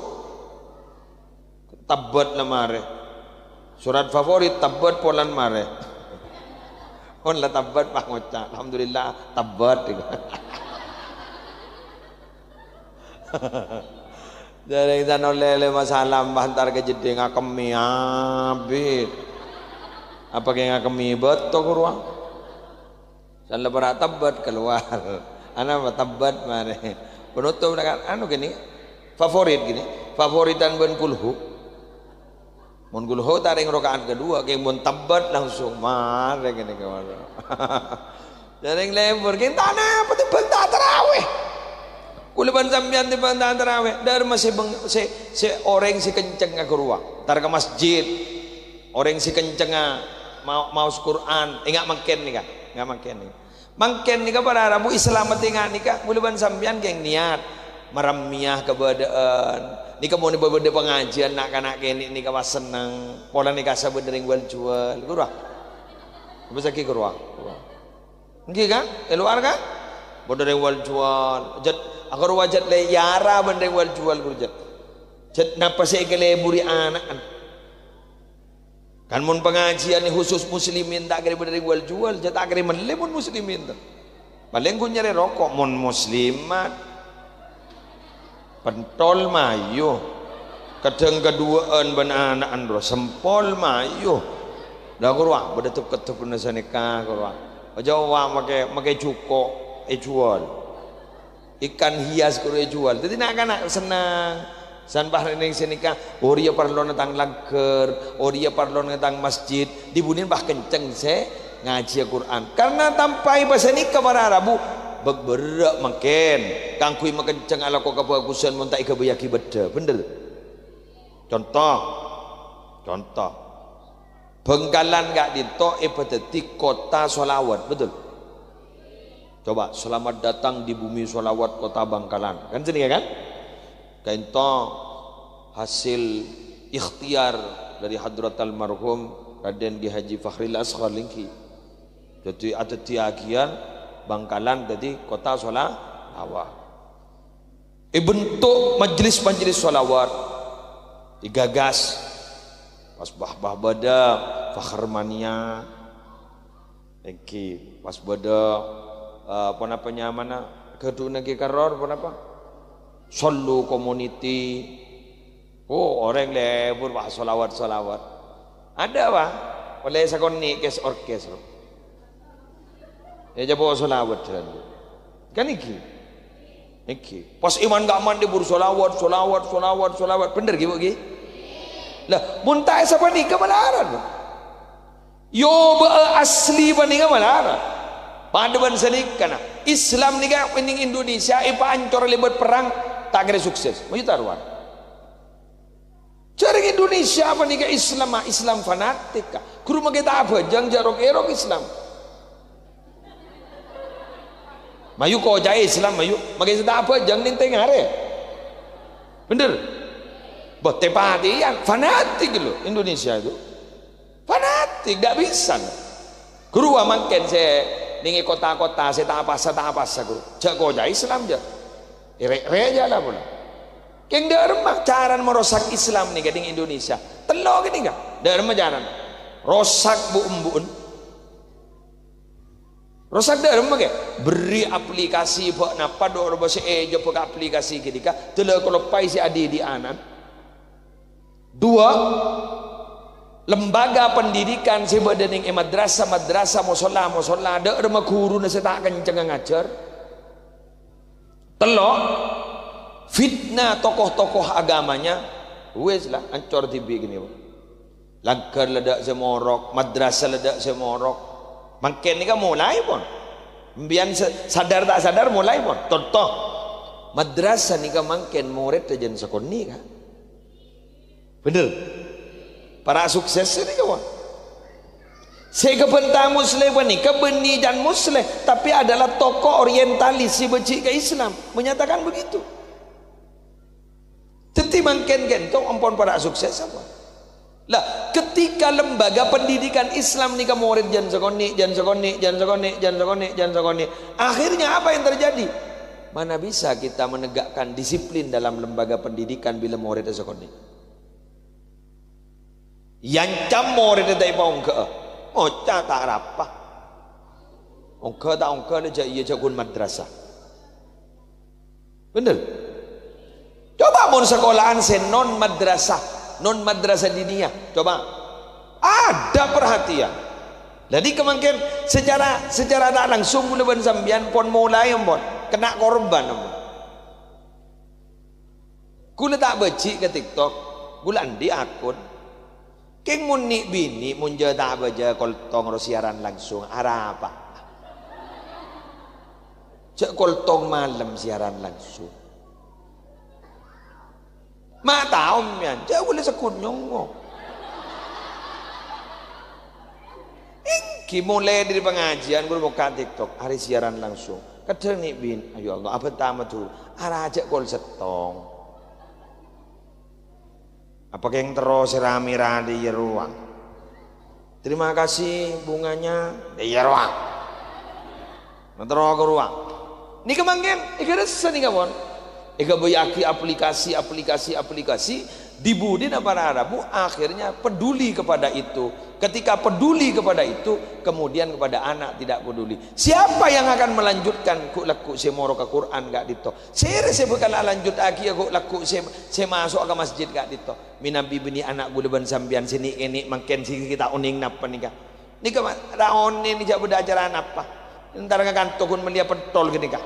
Tabbat la marè. Surat favorit, Tabbat polan marè. Mon la Tabbat, pas ngoca', "Alhamdulillah, Tabbat," gitu. Jârèya san ollè-ollè masalah, mbah entar ka jeddhing ngakemmè abit. Apa kè ngakemmè bâto, ghuru? San la para' Tabbat kalowar. Anapa Tabbat marè? Penutup dengan anu gini, favorit gini. Favoritan bân kulhu. Mon kulhu ta' rèng raka'at kedua, kèng mon Tabbat langsung marè gini kemana. Jârèya lebur, kèng ta' napa tèmbhâng ta' tarawih. Kaulâ bân sampèyan tèmbhâng ta' tarawih. Dârma sè beng-, sè, sè orèng sè kenceng ngaghâruwa. Entar ka masjid. Orèng sè kencengnga ma-, maos Qur'an, enga' mangkèn nèka, enga' mangkèn nèka. Mangkèn nèka para rabu Islam matènga nèka, kaulâ bân sampèyan kèng niat, maremmèya kabâdâ'ân. Nèka mon bâdâ pangajiyân na'-kana' kènè' nèka pas senneng, polana kassa' bâdâ rèng wal-juwâl, ghuru. Apa sakè' ghuru? Ènggi, kan? È lowar, kan? Bâdâ rèng wal-juwâl. Jhât, aghâruwa jhât lè-, yara bân rèng wal-juwâl, ghuru, jhât. Jhât napa sè èkaleburi ana'na? Kan mon pangajiyân khusus muslimin ta' kèra bâdâ rèng wal-juwâl, jhât ta' kèra mellè mon muslimin, to. Palèng ghun nyarè roko' mon muslimat. Pentol mayu. Kadhâng kaduwâ'ân bân ana'na rowa sempol mayu. Lah, ghuru, ah, bâdâ tep-kettep sanèka, ghuru, ah. Aja wa' makè, makè jhuko' èjuwâl. Ikan hias ghuru èjuwâl. Dhâddhi na'-kana' sennang. San pas rèng sanèka, oh, rèya parlona tang langghâr, oh, rèya parlona tang masjid. Dhi-budhina pas kenceng sè ngajhiyâ Qur'an. Karna tanpa èpasanèka para rabu, bâk-, berrâ' mangkèn kaangghuy makenceng alako kabhâghusân mon ta' èghâbâyyaghi bâddhâ. Bhender? Conto. Conto. Bangkalan ka'dinto èpadhâddhi kota sholawat, betul? Coba, selamat datang di bumi sholawat Kota Bangkalan. Kan jenenge, kan? Ka'dinto hasil ikhtiar dari hadrat almarhum Raden Kiai Haji Fakhril Asghar, lèngghi. Dhâddhi, adhâddhiyâghi Bangkalan dhâddhi kota sholawat. Èbentuk majelis-majelis sholawat, ègagas. Pas bah-, bah bâdâ Fakhrmania, ènggi pas bâdâ, eh, ponapa nyamana, ghâdhuwânna Ki Karor, ponapa? Shallu Community. Oh, orèng lebur, wah, sholawat-sholawat. Adâ', wah, ollè sakonè' kes orkes, rowa. Èjhâ' po' sholawat jhâlân. Kan ènggi? Ènggi. Pas iman gak mandi buru sholawat, sholawat, sholawat, sholawat. Bhender ghi, Bu, ghi? Lah, mon ta' èsapanèka malarat, Bu. Yo, bâ'â asli panèka malarat. Padâ bân sanèka, na. Islam nèka neng Indonesia èpaancor lèbât perrang, ta' kèra sukses. Mayu taruhan. Jhâreng Indonesia Indonesia panèka Islam, Islam fanatik, Ka'. Ghuru makè ta' abhâjâng jhâ' rok-èrok Islam. Mayu kocaè Islam, mayu. Makè sè ta' abhâjâng nèng tèngarè. Bhender? Bâ, tè-patèyan. Fanatik loh Indonesia itu. Fanatik, ndak bisa. Ghuru, a, mangkèn sè nèng è kota-kota sè ta' apasa, ta' apasa, Ghuru. Jhâ' kocaè Islam, jhâ'. Rè'-rè' jhâ' la pola. Kèng dhâremma carana marosak Islam nèka nèng Indonesia. Tello' ghânèka. Dhâremma carana. Rosak bu'-embu'en. Rosak dhâremma kè. Berri' aplikasi bâ' napa dhu bâ sè èjhâbâ ka aplikasi ghânèka. Dâlâ kaloppaè sè adidi'anan. Dua, lembaga pendidikan sè bâdâ nèng è madrasah-madrasah, mosolla-mosolla, dhâremma ghuruna sè ta' kencengnga ngajhâr. Tello', fitnah tokoh-tokoh agamanya, wis la, ancor dhibi' ghânèka. Langghâr la dâ' sè morok, madrasah la dâ' sè morok. Mangkèn nèka molaè pon. Sampèyan sa-, sadar ta' sadar molaè pon. Conto, madrasah nèka mangkèn morèdda jân sakonè', Ka'. Bhender? Para sukses ini, kawan. Sè èkabânta Musleh panèka bânnè can Musleh, tapi adalah tokoh orientalis sè bâji' ka Islam, menyatakan begitu. Dhâddhi mangkèn ghânto ampon para sukses apa? Lah, ketika lembaga pendidikan Islam nèka morèd jân sakonè', jân sakonè', jân sakonè', jân sakonè', jân sakonè', akhirnya apa yang terjadi? Mana bisa kita menegakkan disiplin dalam lembaga pendidikan bilâ morèdda sakonè'? Èancam morèdda ta' èpaongghâ'â. Ngoca' ta' arapa. Ongghâ ta' ongghâ la jhâ' iyâ jhâ' ghun madrasah. Bhender? Coba mon sakola'an sè non madrasah, non madrasah diniyah. Coba. Ada perhatian. Jadi kemangkèn secara, secara ta' langsung ghulâ bân sampèyan pon molaè ampon. Kena korban ampon. Ghulâ ta' bâji' ka TikTok, ghulâ andi' akun. Kèng mon nè'-binè' mon jhâ' ta' bâjâ koltong ro siaran langsung, arapa? Jhâ' koltong malem siaran langsung. Ma' tao mèyan, jhâ' ghulâ saghun nyongngo'. Èngghi molaè dâri pangajiân ghulâ bukka' TikTok, arè siaran langsung. Kadhâng nè'-binè', "Ayo Allah, abhânta Madhurâ, ara jhâ' kol sèttong." Apa kèng terro sè rame-rame iyâ rowa? Terima kasih bunganya, iyâ rowa. Nah, terro ka rowa. Nèka mangkèn, èkarassa nèka, pon. Èkabâjâ'âghi aplikasi, aplikasi, aplikasi. Di budina para rabu akhirnya peduli kepada itu. Ketika peduli kepada itu, kemudian kepada anak tidak peduli. Siapa yang akan melanjutkan ghu-, lagghu' sè morok ka Quran ka'dinto? Sèrè sè bhâkal alanjhuttaghi ghu-, lagghu' sè, sè maso'a ka masjid ka'dinto? Mènabi binè ana' ghulâ bân sampèyan sè nè'-kènè' mangkèn sè ghi' ta' onèng napa nèka. Nèka ma-, ra onèng jhâ' bâdâ acara napa. Entar ka kanto ghun mellèya pentol ghânèka.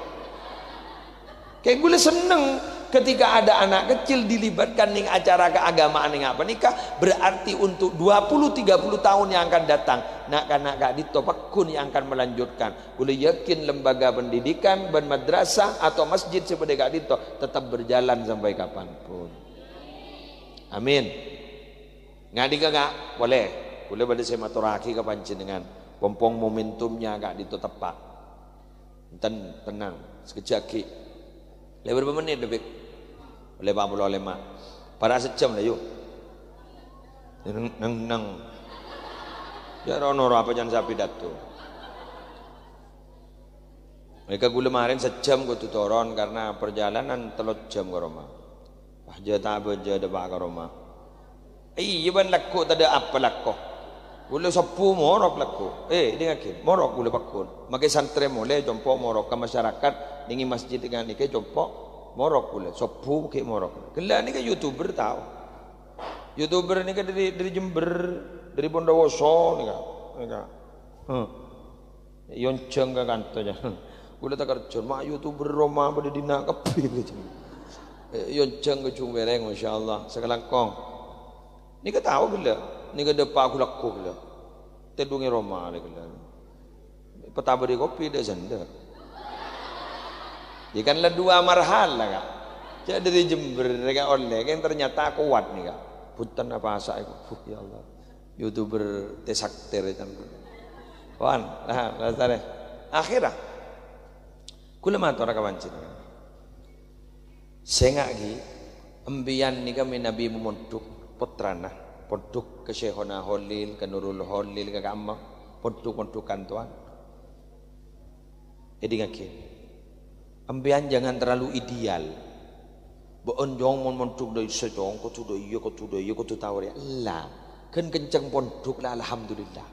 Kèng ghulâ senneng ketika ada anak kecil dilibatkan nèng acara keagamaan nèng apa nèka, berarti untuk dua puluh, tiga puluh tahun yang akan datang, na'-kana' ka'dinto pagghun yang akan melanjutkan. Ghulâ yakin lembaga pendidikan bân madrasah atau masjid sè bâdâ ka'dinto tetap berjalan sampai kapanpun. Amin. Ngandika, Ka', polè. Ghulâ bâdâ sè matorraghi ka panjhennengngan. Pompong momentumnya ka'dinto teppa'. Enten, tenang, sakejjhâ' aghi'. Lè bârâmpa mennit, Debik? Lè empat puluh lima. Para' sajjhâm la, yu. Neng, neng, neng. Jhâ' ro-noro apa jhân sapidato. Mènangka ghulâ marèn sajjhâm kodhu toron karena perjalanan tello jam ka roma. Wah, jhâ' ta' bâjâ dâpa' ka roma. Iyâ, bân lagghu' tadâ' apa lako. Ghulâ sobbhu morok lagghu'. Eh, èdingngaghi, morok ghulâ pagghun. Makè santrè molè compo' morok ka masyarakat, nèng è masjid ghânèka compo' morok ghulâ. Sobbhu ghi' morok. Ghellâ' nèka YouTuber tao. YouTuber nèka dâri, dâri Jember, dâri Bondowoso nèka. Nèka. Huh. Èonjhâng ka kanto, jâ. Ghulâ ta' kerjhâ, ma' YouTuber roma padâ dinna' kabbhi, jâ. Èonjhâng ka Jhumbèrèng, masyaallah, sakalangkong. Nèka tao ghellâ', nèka dâpa' ghu-, lagghu' ghellâ'. Tèdhungè roma lè ghellâ'. Patabâri kopi dâ' sèndâ. Yâ kan la dua marhala, Ka'. Jâ' dâri Jember, Ka', ollè, kan ternyata kowat nèka. Bhunten apa asa iku? Huh, ya Allah. YouTuber T Saktir itu. Wan, nah, lestare. Akhirnya, kaulâ mator ka panjenengan. Sènga' ghi, empiyan nèka mènabi mondhuk pottrana, mondhuk ka Syaikhona Holil, ka Nurul Holil, ka kamma, mondhuk-mondhuk kantowan. Èdingngaghi. Empiyan jangan terlalu ideal. Bâ'ân, Cong, mon mondhuk dâ' issa, Cong, kodhu dâ' iyâ, kodhu dâ' iyâ, kodhu tao rèya. Ella, ghân kenceng pondhuk la, alhamdulillah.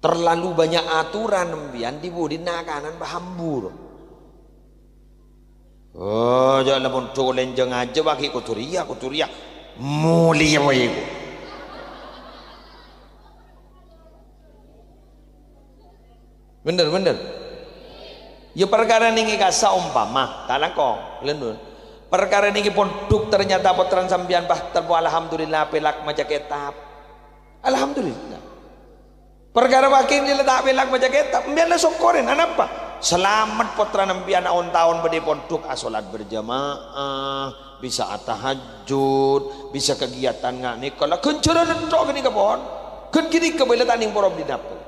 Terlalu banyak aturan empiyan, di-budina akanan paham buru. Oh, jhâ' la mondhuk lènjhâng ajâ, bâgi kodhu rèya, kodhu rèya. Molèya bhâi iku. Bhender, bhender. Ya, parkara nèngè kassa' ompama, ta' langkong, lendun. Parkara nèngè pondhuk ternyata pottrana sampèyan, bah, terpo alhamdulillah pèlak maca kètab. Alhamdulillah. Parkara bâgi nèla ta' pèlak maca kètab, sampèyan la sokkorè, anapa? Salamet pottrana sampèyan, aon-taon bâdâ è pondhuk, asolat berjamaah, bisa atahajjud, bisa kegiatan nga' nèka, la ghânjhârân ènto' ghânèka pon. Ghân ghânèka bhâi la ta' nèng porom dhinapa.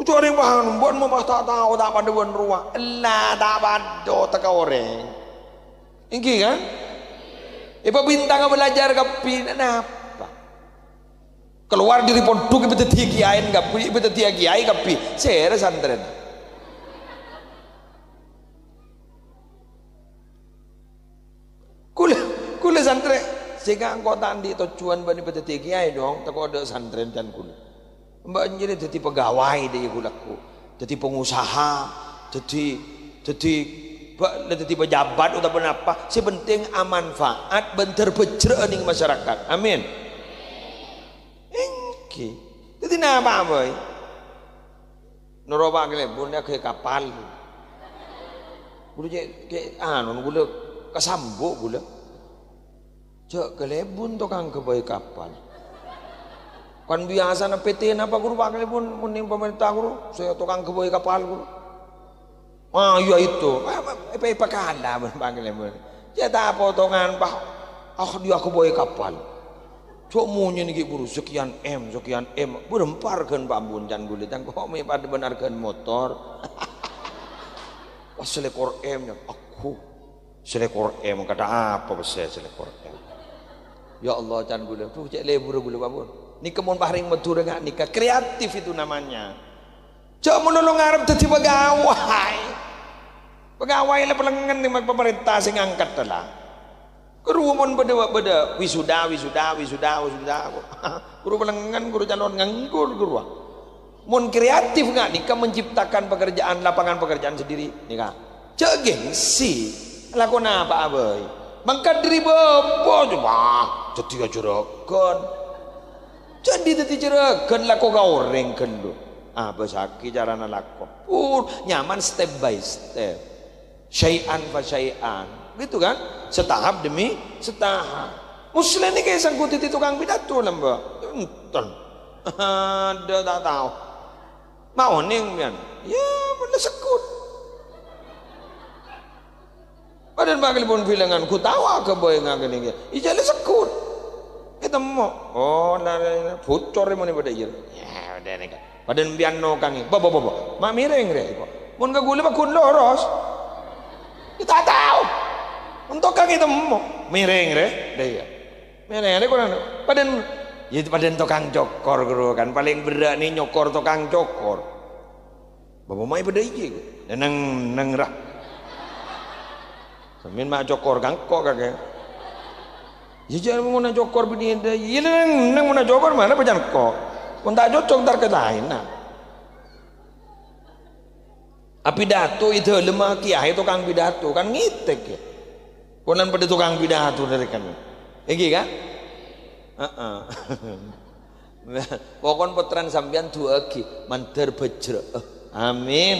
Oca' orèng paham, "Bâ'ân mon pas ta' tao, ta' padâ bân rowa." Ella, ta' padâ otakka orèng. Èngghi, kan? Èpabhintanga bhâlâjhâr kabbhi, napa? Kalowar dâri pondhuk èpadhâddhiyâ kiyaèna kabbhi, èpadhâddhiyâ kiyaè kabbhi. Sèra santrèna? Kaulâ, kaulâ santrè, sènga' engko' ta' andi' tojjhuwân bânnè èpadhâddhiyâ kiyaè, Cong, tako' dâ' santrè can kaulâ. Bâ'ân jârèya dhâddhi pegawai dâ' iyâ ghu-lagghu, dhâddhi pangusaha, dhâddhi, dhâddhi, bâ-, la dhâddhi pejabat otabâ napa, sè penting amanfaat bân dâr-bâjrâ'â nèng masyarakat. Amin. Èngghi. Dhâddhi napa bhâi? Noro' Pa' Kalèbun nèka ghâbây kapal. Kaulâ cè', cè' anu, kaulâ kasambu' kaulâ. Jhâ' Kalèbun tokang ghâbây kapal. Kan biyasana P T napa ghuru Pa' Kalèbun, mon nèng pamarènta ghuru, sè tokang ghâbây kapal ghuru. Ah, iya itu. Ah, èpa-, èpakala bân Pa' Kalèbun. Cè' ta' potongan, Pa'. Ah, dia ghâbây kapal. Jhâ' monyèna ghi' buru, sekian M, sekian M. Bârâmpa arghâna, Pa' Bun, can kaulâ, can kok mè' padâ bân arghâna motor. Wah, salèkor M, ya. Aku. Salèkor M, kadhâ' apa pèssè salèkor M? Ya Allah, can kaulâ. Duh, cè' lebur kaulâ, Pa' Bun. Nèka mon pas rèng Madhurâ nga' nèka, kreatif itu namanya. Jhâ' malolo ngarep dhâddhi pegawai. Pegawai la palengngen nèng pamarènta sè ngangkat la. Ghuru mon bâdâ, bâdâ wisuda, wisuda, wisuda, wisuda. Ghuru palengngen, ghuru calon nganggur, ghuru. Mon kreatif nga' nèka menciptakan pekerjaan, lapangan pekerjaan sendiri, nèka. Jhâ' gengsi. Alako napa'a bhâi. Mangkat dâri bâbâ, wah, dhâddhiyâ jhurâghân. Jhâ' dhâddhi jhurâghân, lako ka orèng ghâllu. Abâsaghi carana lako. Pur, nyaman step by step. Syai'an fa syai'an. Gitu kan? Setahap demi setahap. Musleh nèka èsangghu dhâddhi tokang pidato, lambâ'. Enten. Adâ' ta' tao. Ma' onèng, mèyan. Ya, bener sekut. Padahal bâkal pon bilângan, ghu tao aghâbây ngakènè kèya. Iyâ, la sekut. Ètemmo. Oh, la, la, la, bocor mon è bâdâ iyâ. Ya, bâdâ nèka. Padahal mbiyan nokangè. Bâ, bâ, bâ, bâ. Ma' mèrèng rè, kok. Mon ka ghulâ, paggun loros. Iyâ, ta' tao. Mon tokangè ètemmo. Mèrèng rè. Dâ' iyâ. Mèrèng rè, kurang. Padahal, ya, padahal tokang cokor, ghuru, kan. Palèng berrâ' nè nyokor tokang cokor. Bâ, bâ, ma' è bâdâ iyâ, kok. Neng, neng, ra. Sampèyan ma' cokor ka engko', kakè. Iyâ, jhâ' mon acokor binè dâ-, iyâ, neng, neng mon acokor, mara bâjâ engko'. Mon ta' cocok, entar ka laènna. Apidato è dâlemma kèyaè tokang pidato, kan ngètèk, ya. Polana padâ tokang pidato dâri kan. Èngghi, kan? Heeh. Pokon pottrana sampèyan du'aaghi, mandhâr bhâjrâ'â. Amin.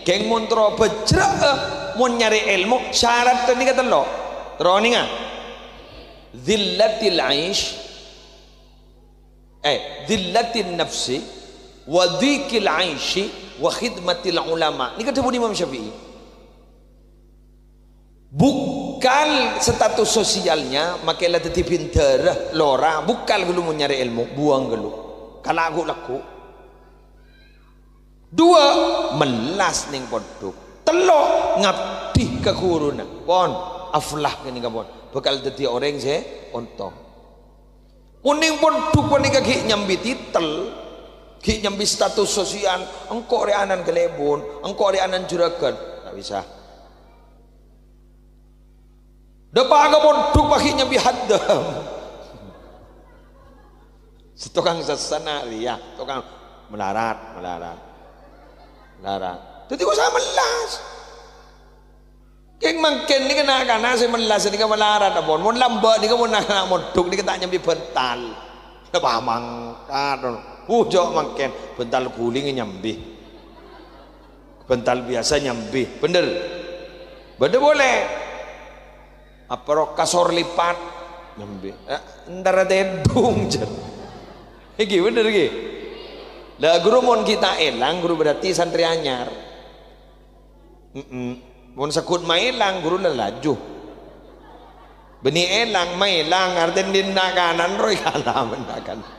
Kèng mon terro bhâjrâ'â, mon nyarè èlmo, syarat nèka tello'. Terro nènga. Dzillatil aish, eh, dzillatin nafsi, wa dhiqil aishi, wa khidmatil ulama. Nèka dhâbuna Imam Syafi'i. Buk-, Kal status sosialnya, make la daddi bindara, lora, bukkal ghâllu mon nyarè èlmo, buwâng ghâllu. Kala ghu-lagghu. Duwâ', mellas neng pondhuk. Tello', ngabdi ka ghuruna. Pon, aflah ghânèka pon. Bhâkal daddi orèng sè ontong. Mon neng pondhuk panèka ghi' nyambi titel, ghi' nyambi status sosial, "Engko' rè ana'na ghâlèbun, engko' rè ana'na jurâghân." Ta' bisa. Dâpa' ka pondhuk paghi' nyambi haddam. Sè tokang sessana rèya, tokang malarat, malarat, malarat. Daddi kok sa mellas. Kèng mangkèn nèka na'-kana' sè mellas nèka malarat, ampon. Mon lambâ' nèka mon na'-kana' mondhuk nèka ta' nyambi bhântal. Dâpa' mangkat. Bujâ' mangkèn, bhântal ghuling nyambi. Bhântal biyasa nyambi, bhender? Bâdâ polè. Apa roh kasor lipat? Nyambi. Eh, entar tèdung, jâr. Iki bhender iki. Lah, ghuru mon ghi' ta' èlang, ghuru berarti santri anyar. Mm-mm. Mon segghut maèlang, ghuru la laju. Bânnè èlang, maèlang, artèna dinna' kanan roh èkala bân na' kanan.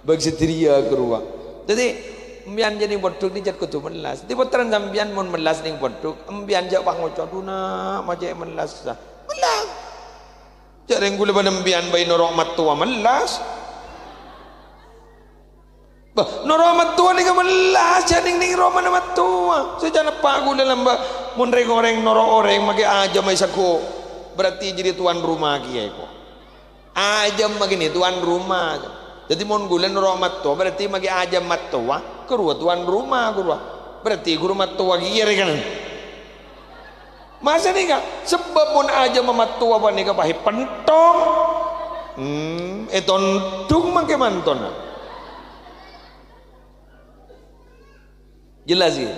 Bâk sadhâjâ ghâruwa. Dhâddhi, empèyan jâ' neng pondhuk nèka jhât kodhu mellas. Dhâddhi, pottrana sampèyan mon mellas neng pondhuk, empèyan jhâ' pangoca', "Dhu, na', ma' cè' mellas." Mellas. Jhâ' rèng ghulâ bân empèyan bhâi noro' mattowa mellas. Bâh, noro' mattowa nèka mellas, jhâ' neng-neng romana mattowa. Sè jhâ' neppa' ghulâ lambâ', mon rèng-orèng noro' orèng make ajâm è sagghu', berarti jârèya tuan rumah kèya èko. Ajâm makènè tuan rumah. Dhâddhi mon ghulâ noro' mattowa, berarti make ajâm mattowa, ghâruwa tuan rumah, ghâruwa. Berarti ghuru mattowa kèya rè kanan. Masa nèka, sabâb mon ajâmma mattowa panèka pahè pentong, hmm, ètondhung mangkè mantona. Jelas, ghi?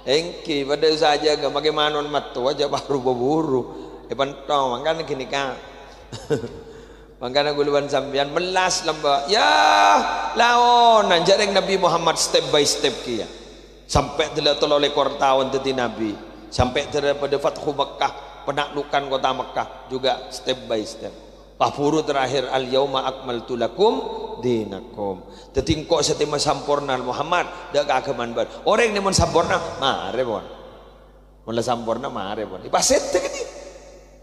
Èngghi, padâ sajâgâ mangkè manon mattowa jhâ' bhuru-bhuru. Èpentong, mangkana ghânèka. Mangkana ghulâ bân sampèyan mellas lambâ'. Yâ, laonan jhâ' rèng Nabbhi Muhammad step by step kèya. Sampè' dâlâ tello lèkor taon dhâddhi nabbhi. Sampè' dâlâ padâ Fathu Mekkah, penaklukan kota Mekkah, juga step by step. Pas bhuru terakhir, "Al-yauma akmaltu lakum dinakum." Dhâddhi engko' satèya masamporna, Muhammad, dâ' kaagâman bâ'na. Orèng nèmon samporna, marè, pon. Mon la samporna, marè, pon. Pas sèdhâ kènè'.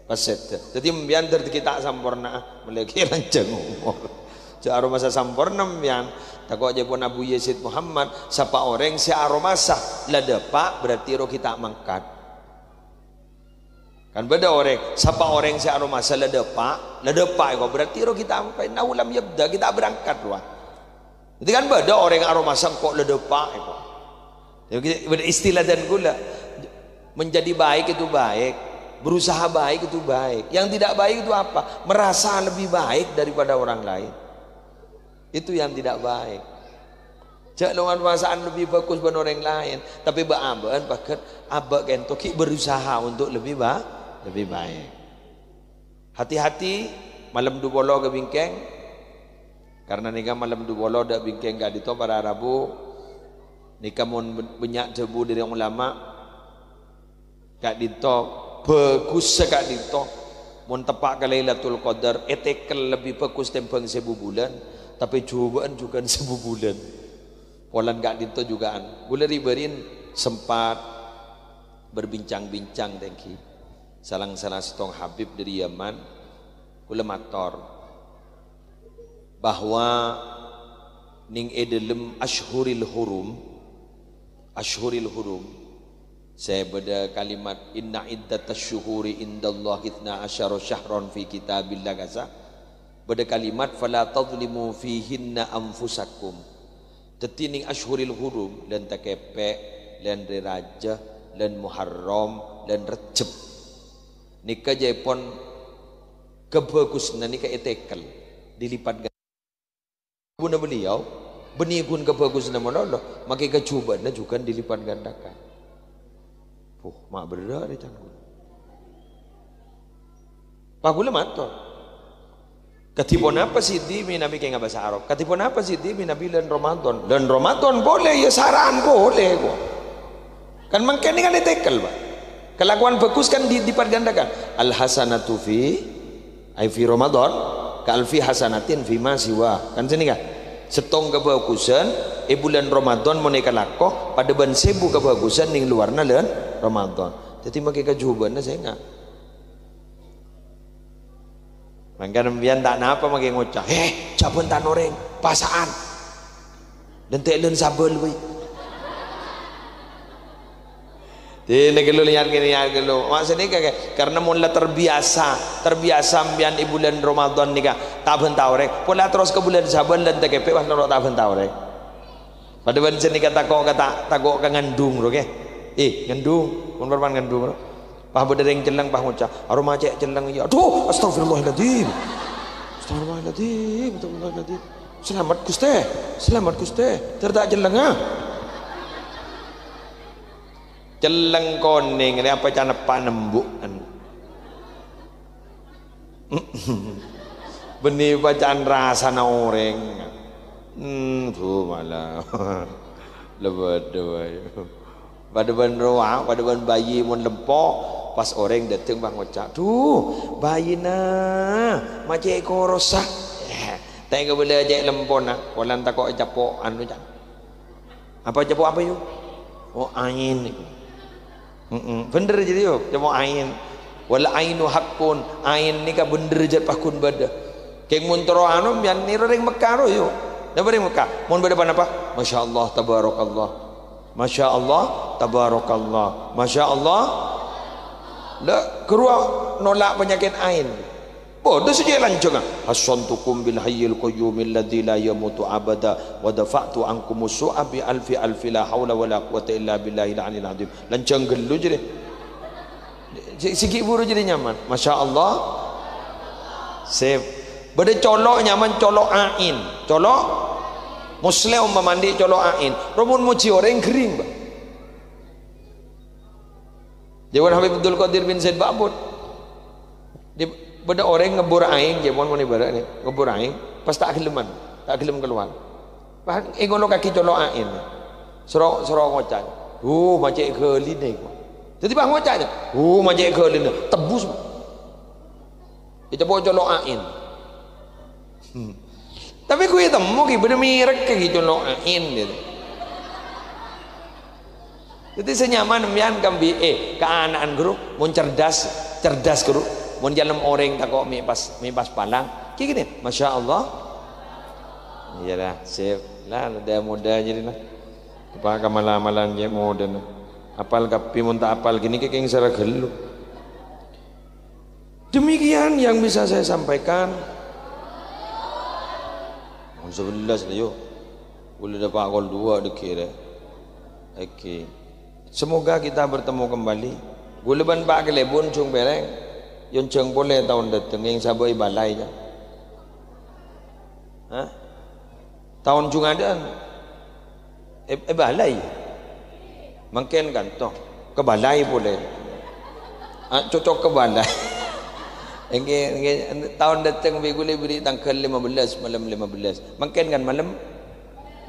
Pas sèdhâ. Dhâddhi, empèyan dhâddhi ghi' ta' samporna, ah. Mellè ghi' lanjhâng omor. Jhâ' aromasa samporna, empèyan. Tako' jhâ' pon Abu Yazid Muhammad, sapa orèng sè aromasa la dâpa', berarti roh ghi' ta' mangkat. Kan bâdâ orèng, sapa orèng sè aromasa la dâpa', la dâpa' èko, berarti roh ghi' ta' mangkat. Innahu lam yabda, ghi' ta' berangkat, rowa. Dhâddhi kan bâdâ orèng aromasa engko' la dâpa' èko. Jadi, istilah dân ghulâ, menjadi baik itu baik, berusaha baik itu baik. Yang tidak baik itu apa? Merasa lebih baik daripada orang lain. Itu yang tidak baik. Jhâ' longan perasaan lebih bagus bân orèng laèn, tapè bâ'-abâ'ân pagghât abâ' kènto ghi' berusaha untuk lebih ba-, lebih baik. Hati-hati, malem dupolo ka bingkèng. Karena nèka malem dupolo dâ' bingkèng ka'dinto para rabu. Nèka mon bân-, bânnya' dhâbu dâri ulama. Ka'dinto, bhâghussa ka'dinto. Mon teppa' ka Lailatul Qadar, ètèkel lebbi bhâghus tèmbhâng sèbu bulân. Tapè jhubâ'ân jhughân sèbu bulân. Polana ka'dinto jhughân. Ghulâ ri-bâri'ân sempat berbincang-bincang, tèngghi. Sareng sala sèttong habib dâri Yaman, ghulâ mator bahwa nèng è dâlem Asyhuril Hurum, Asyhuril Hurum, sè bâdâ kalimat, "Inna iddatasy syuhuri indallahi itsna asyara syahran fi kitabillah," kasa, bâdâ kalimat, "Fala tadzlimu fihinna anfusakum." Dhâddhi nèng Asyhuril Hurum, lân takèpè', lân rè rajâ, lân Muharram, lân Rejjeb. Nèka jhâ' èpon kabhâghusânna nèka ètèkel, dilipat ganda. Ghuna beliau, bânnè ghun kabhâghusânna malolo, makè kajhubâ'ânna jhughân dilipat gandakan. Puh, ma' berrâ' rè can ghulâ. Pas ghulâ mator. Kadhi ponapa Siti mènabi kèngèng bhâsa Arab? Kadhi ponapa Siti mènabi lân Ramadan? Lân Ramadan polè, iyâ sara'an polè, ko. Kan mangkèn nèka kan ètèkel, Pak. Kalakowan bhâghus kan di-, dipatgandhâ'âghi. Al hasanatu fi, ay fi Ramadan, ka alfi hasanatin fi ma siwa. Kan sènèka. Sèttong kabhâghusân è bulân Ramadan mon èkalako padâ bân sèbu kabhâghusân nèng lowarra bulân Ramadan. Dhâddhi makè kajhubâ'na sènga'. Mangkana sampèyan ta' napa makè ngoca', "Hè, jhâ' bhânta orèng, pasa'an. Lèntè' lèn sabâl, wèy." Dina ghâllu liyan kènè' ghâllu. Maksudnya ka-, karena mon la terbiasa, terbiasa sampèyan è bulân Ramadan nèka ta' bhânta orèng, pola terros ka bulân sabâl lèntè' kèpè' pas noro' ta' bhânta orèng. Padâ bân sè nèka tako' ka ta-, tako' ka ngandung, ro, kè? Eh, ngandung. Mon parman ngandung, ro. Pas bâdâ rèng celleng, pas ngoca', "Aromma cè' celleng, iyâ." "Adhu, astagfirullahaladzim. Astagfirullahaladzim, astagfirullahaladzim. Salamet, Ghustè. Salamet, Ghustè. Ter ta' celleng, ah." Celleng konèng, rè apa caneppa' nembu'. Bânnè bâcaan rassana orèng. Hmm, duh, malah. Lebâdâ bhâi. Padâ bân rowa, padâ bân bayi mon lempo, pas orèng dâteng pas ngoca', "Duh, bayina, ma' cè' korosa." Eh, ta' kabâlâ cè' lempona, polana tako' ècapo' anu, Cak. Apa capo' apa, yu? Oh, aèn. Heeh, bhender jârèya, yu. Capo' aèn. "Wal ainu haqqun." Aèn nèka bhender jât pagghun bâdâ. Kèng mon terro anu, sampèyan nèro rèng Mekkah, ro, yu. Napa rèng Mekkah? Mon bâdâ ponapa? "Masya Allah, tabarakallah. Masya Allah, tabarakallah. Masya Allah." La, ghâruwa nolak panyakèt aèn. Bâdâ sè cè' lanjhângnga, "Hassantukum bil hayyil qayyumil ladzi la yamutu abada, wa dafa'tu ankumus su'a bi alfi alfi la haula wa la quwwata illa billahil aliyil azim." Lanjhâng ghâllu jârèya. Sè, sè ghi' bhuru jârèya nyaman. Masya Allah. Sip. Bâdâ colo' nyaman, colo' aèn. Colo' Musleh ompama andi' colo' aèn. Ro mon mojhi orèng ghering, Pak. Jâwân Habib Abdul Qadir bin Zaid Ba'bud. Di, bâdâ orèng ngebbhur aèng, jâwân mon ibarat nè, ngebbhur aèng, pas ta' ghellem, ta' ghellem kalowar. Pas èngolokaghi colo' aèn. Soro, soro ngoca', "Duh, ma' cè' ghâlina, kok." Dhâddhi pas ngoca', "Duh, ma' cè' ghâlina." Tebbus. Ècapo' colo' aèn. Hmm. Tapè ghu ètemmo ghi' bâdâ merek ghi' colo' aèn, gitu. Dhâddhi sè nyaman sampèyan kambi, eh, kaana'an, ghuru, mon cerdas, cerdas, ghuru. Mon nyalem orèng tako' mè' pas, mè' pas palang. Ghi' ghini, "Masya Allah." Iyâ la, sip. La, la, dâ-modâ jârèya la. Apa kamala-malan cè' modâna. Apal kabbhi, mon ta' apal ghini kèng sara ghâllu. Demikian yang bisa saya sampaikan. Mon sabellâs la, yu. Ghulâ dâpa' kol duwâ' dhâggi' rè. Oke. Semoga kita bertemu kembali. Ghulâ bân Pa' Kalèbun jhung pèrèng. Èyonjhâng polè taon dâteng, èngsabâ'i balai, ya. Hah? Taon jhung adâ'ân. È, è balai. Mangkèn kan, to. Ka balai polè. Ah, cocok ka balai. Èngghi, èngghi, taon dâteng bi' ghulâ bâri' tangghâl lèma bellâs, malem lèma bellâs. Mangkèn kan malem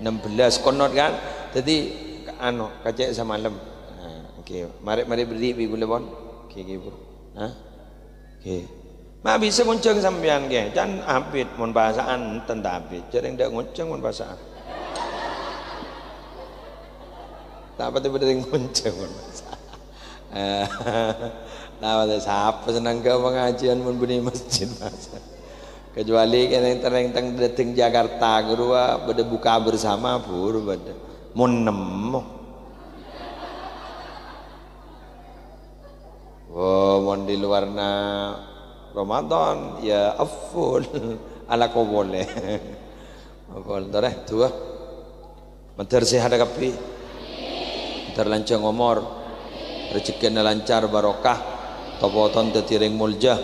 ennem bellâs, konot kan? Dhâddhi, ka-, ano, kacè' samalem. Nah, oke. Marè, marè bâri' bi' ghulâ pon. Oke, oke, Bu. Hah? Ghi. Ma' bisa ngonjhâng sampèyan, ghi. Can abit mon pasa'an, enten ta' abit. Jhâ' rèng ta' ngonjhâng mon pasa'an. Ta' patè bâdâ rèng ngonjhâng mon pasa'an. Ta' patè sapa senneng ka pangajiân mon bânnè masjid, Mas. Kecuali kènè' terrèng teng dâteng Jakarta, ghâruwa bâdâ buka bersama, buru bâdâ. Mon nemmo. Oh, mon di luarna Ramadan, ya afdhal. Alako polè. Afdhal, torè, duwâ. Mandhâr sèhadhâ kabbhi. Mandhâr lanjhâng omor. Rejekkèna lancar, barokah. Topo-ton dhâddhi rèng molja.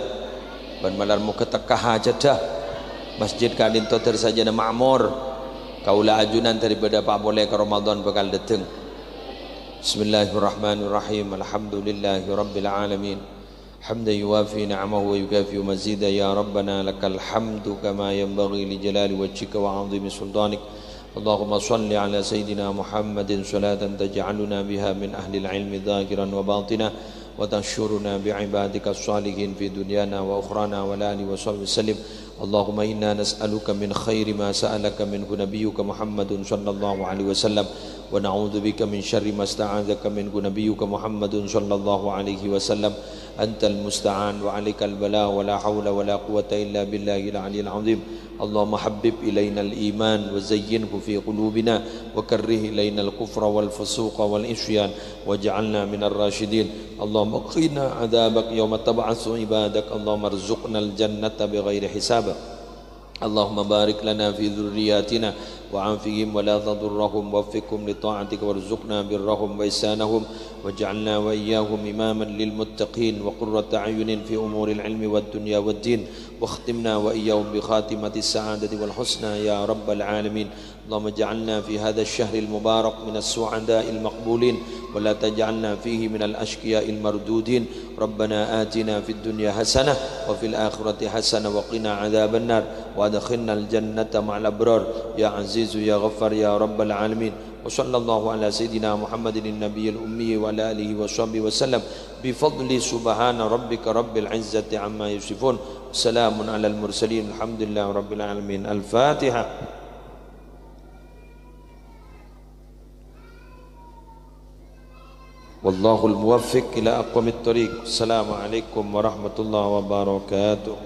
Bân malar moghâ tekka hajhâddhâ. Masjid ka'dinto dhâr sajâna ma'mor. Kaulâ ajunan dhâri bâdâ pa' polè ka Ramadan bhâkal dâteng. Bismillahirrahmanirrahim. Alhamdulillahirabbil alamin. Hamdan yuwafi ni'amahu wa yukafi'u mazida. Ya Rabbana lakal hamdu kama yanbaghi li jalali wajhika wa 'azimi sultanik. Allahumma shalli ala Sayyidina Muhammadin salatan taj'aluna biha min ahlil ilmi dhahiran wa batina. وتحشرنا بعبادك الصالحين في دنيانا وأخرانا، وعلى آله وصحبه وسلم. اللهم إنا نسألك من خير ما سألك منه نبيك محمد صلى الله عليه وسلم، ونعوذ بك من شر ما استعاذك منه نبيك محمد صلى الله عليه وسلم. أنت المستعان وعليك البلاغ، ولا حول ولا قوة إلا بالله العلي العظيم. اللهم حبب إلينا الإيمان وزينه في قلوبنا، وكره إلينا الكفر والفسوق والعصيان، واجعلنا من الراشدين. اللهم قنا عذابك يوم تبعث عبادك. اللهم ارزقنا الجنة بغير حساب. اللهم بارك لنا في ذرياتنا وعافهم ولا تضرهم، وفقهم لطاعتك وارزقنا برهم وإحسانهم، واجعلنا وإياهم إماما للمتقين وقرة أعين في أمور العلم والدنيا والدين، واختمنا وإياهم بخاتمة السعادة والحسنى يا رب العالمين. اللهم اجعلنا في هذا الشهر المبارك من السعداء المقبولين، ولا تجعلنا فيه من الأشقياء المردودين. ربنا آتنا في الدنيا حسنة وفي الآخرة حسنة وقنا عذاب النار، وأدخلنا الجنة مع الأبرار يا عزيز يا غفار يا رب العالمين. وصلى الله على سيدنا محمد النبي الأمي وعلى آله وصحبه وسلم، بفضل سبحان ربك رب العزة عما يصفون. سلام على المرسلين، الحمد لله رب العالمين. الفاتحة. والله الموفق إلى أقوم الطريق. السلام عليكم ورحمة الله وبركاته.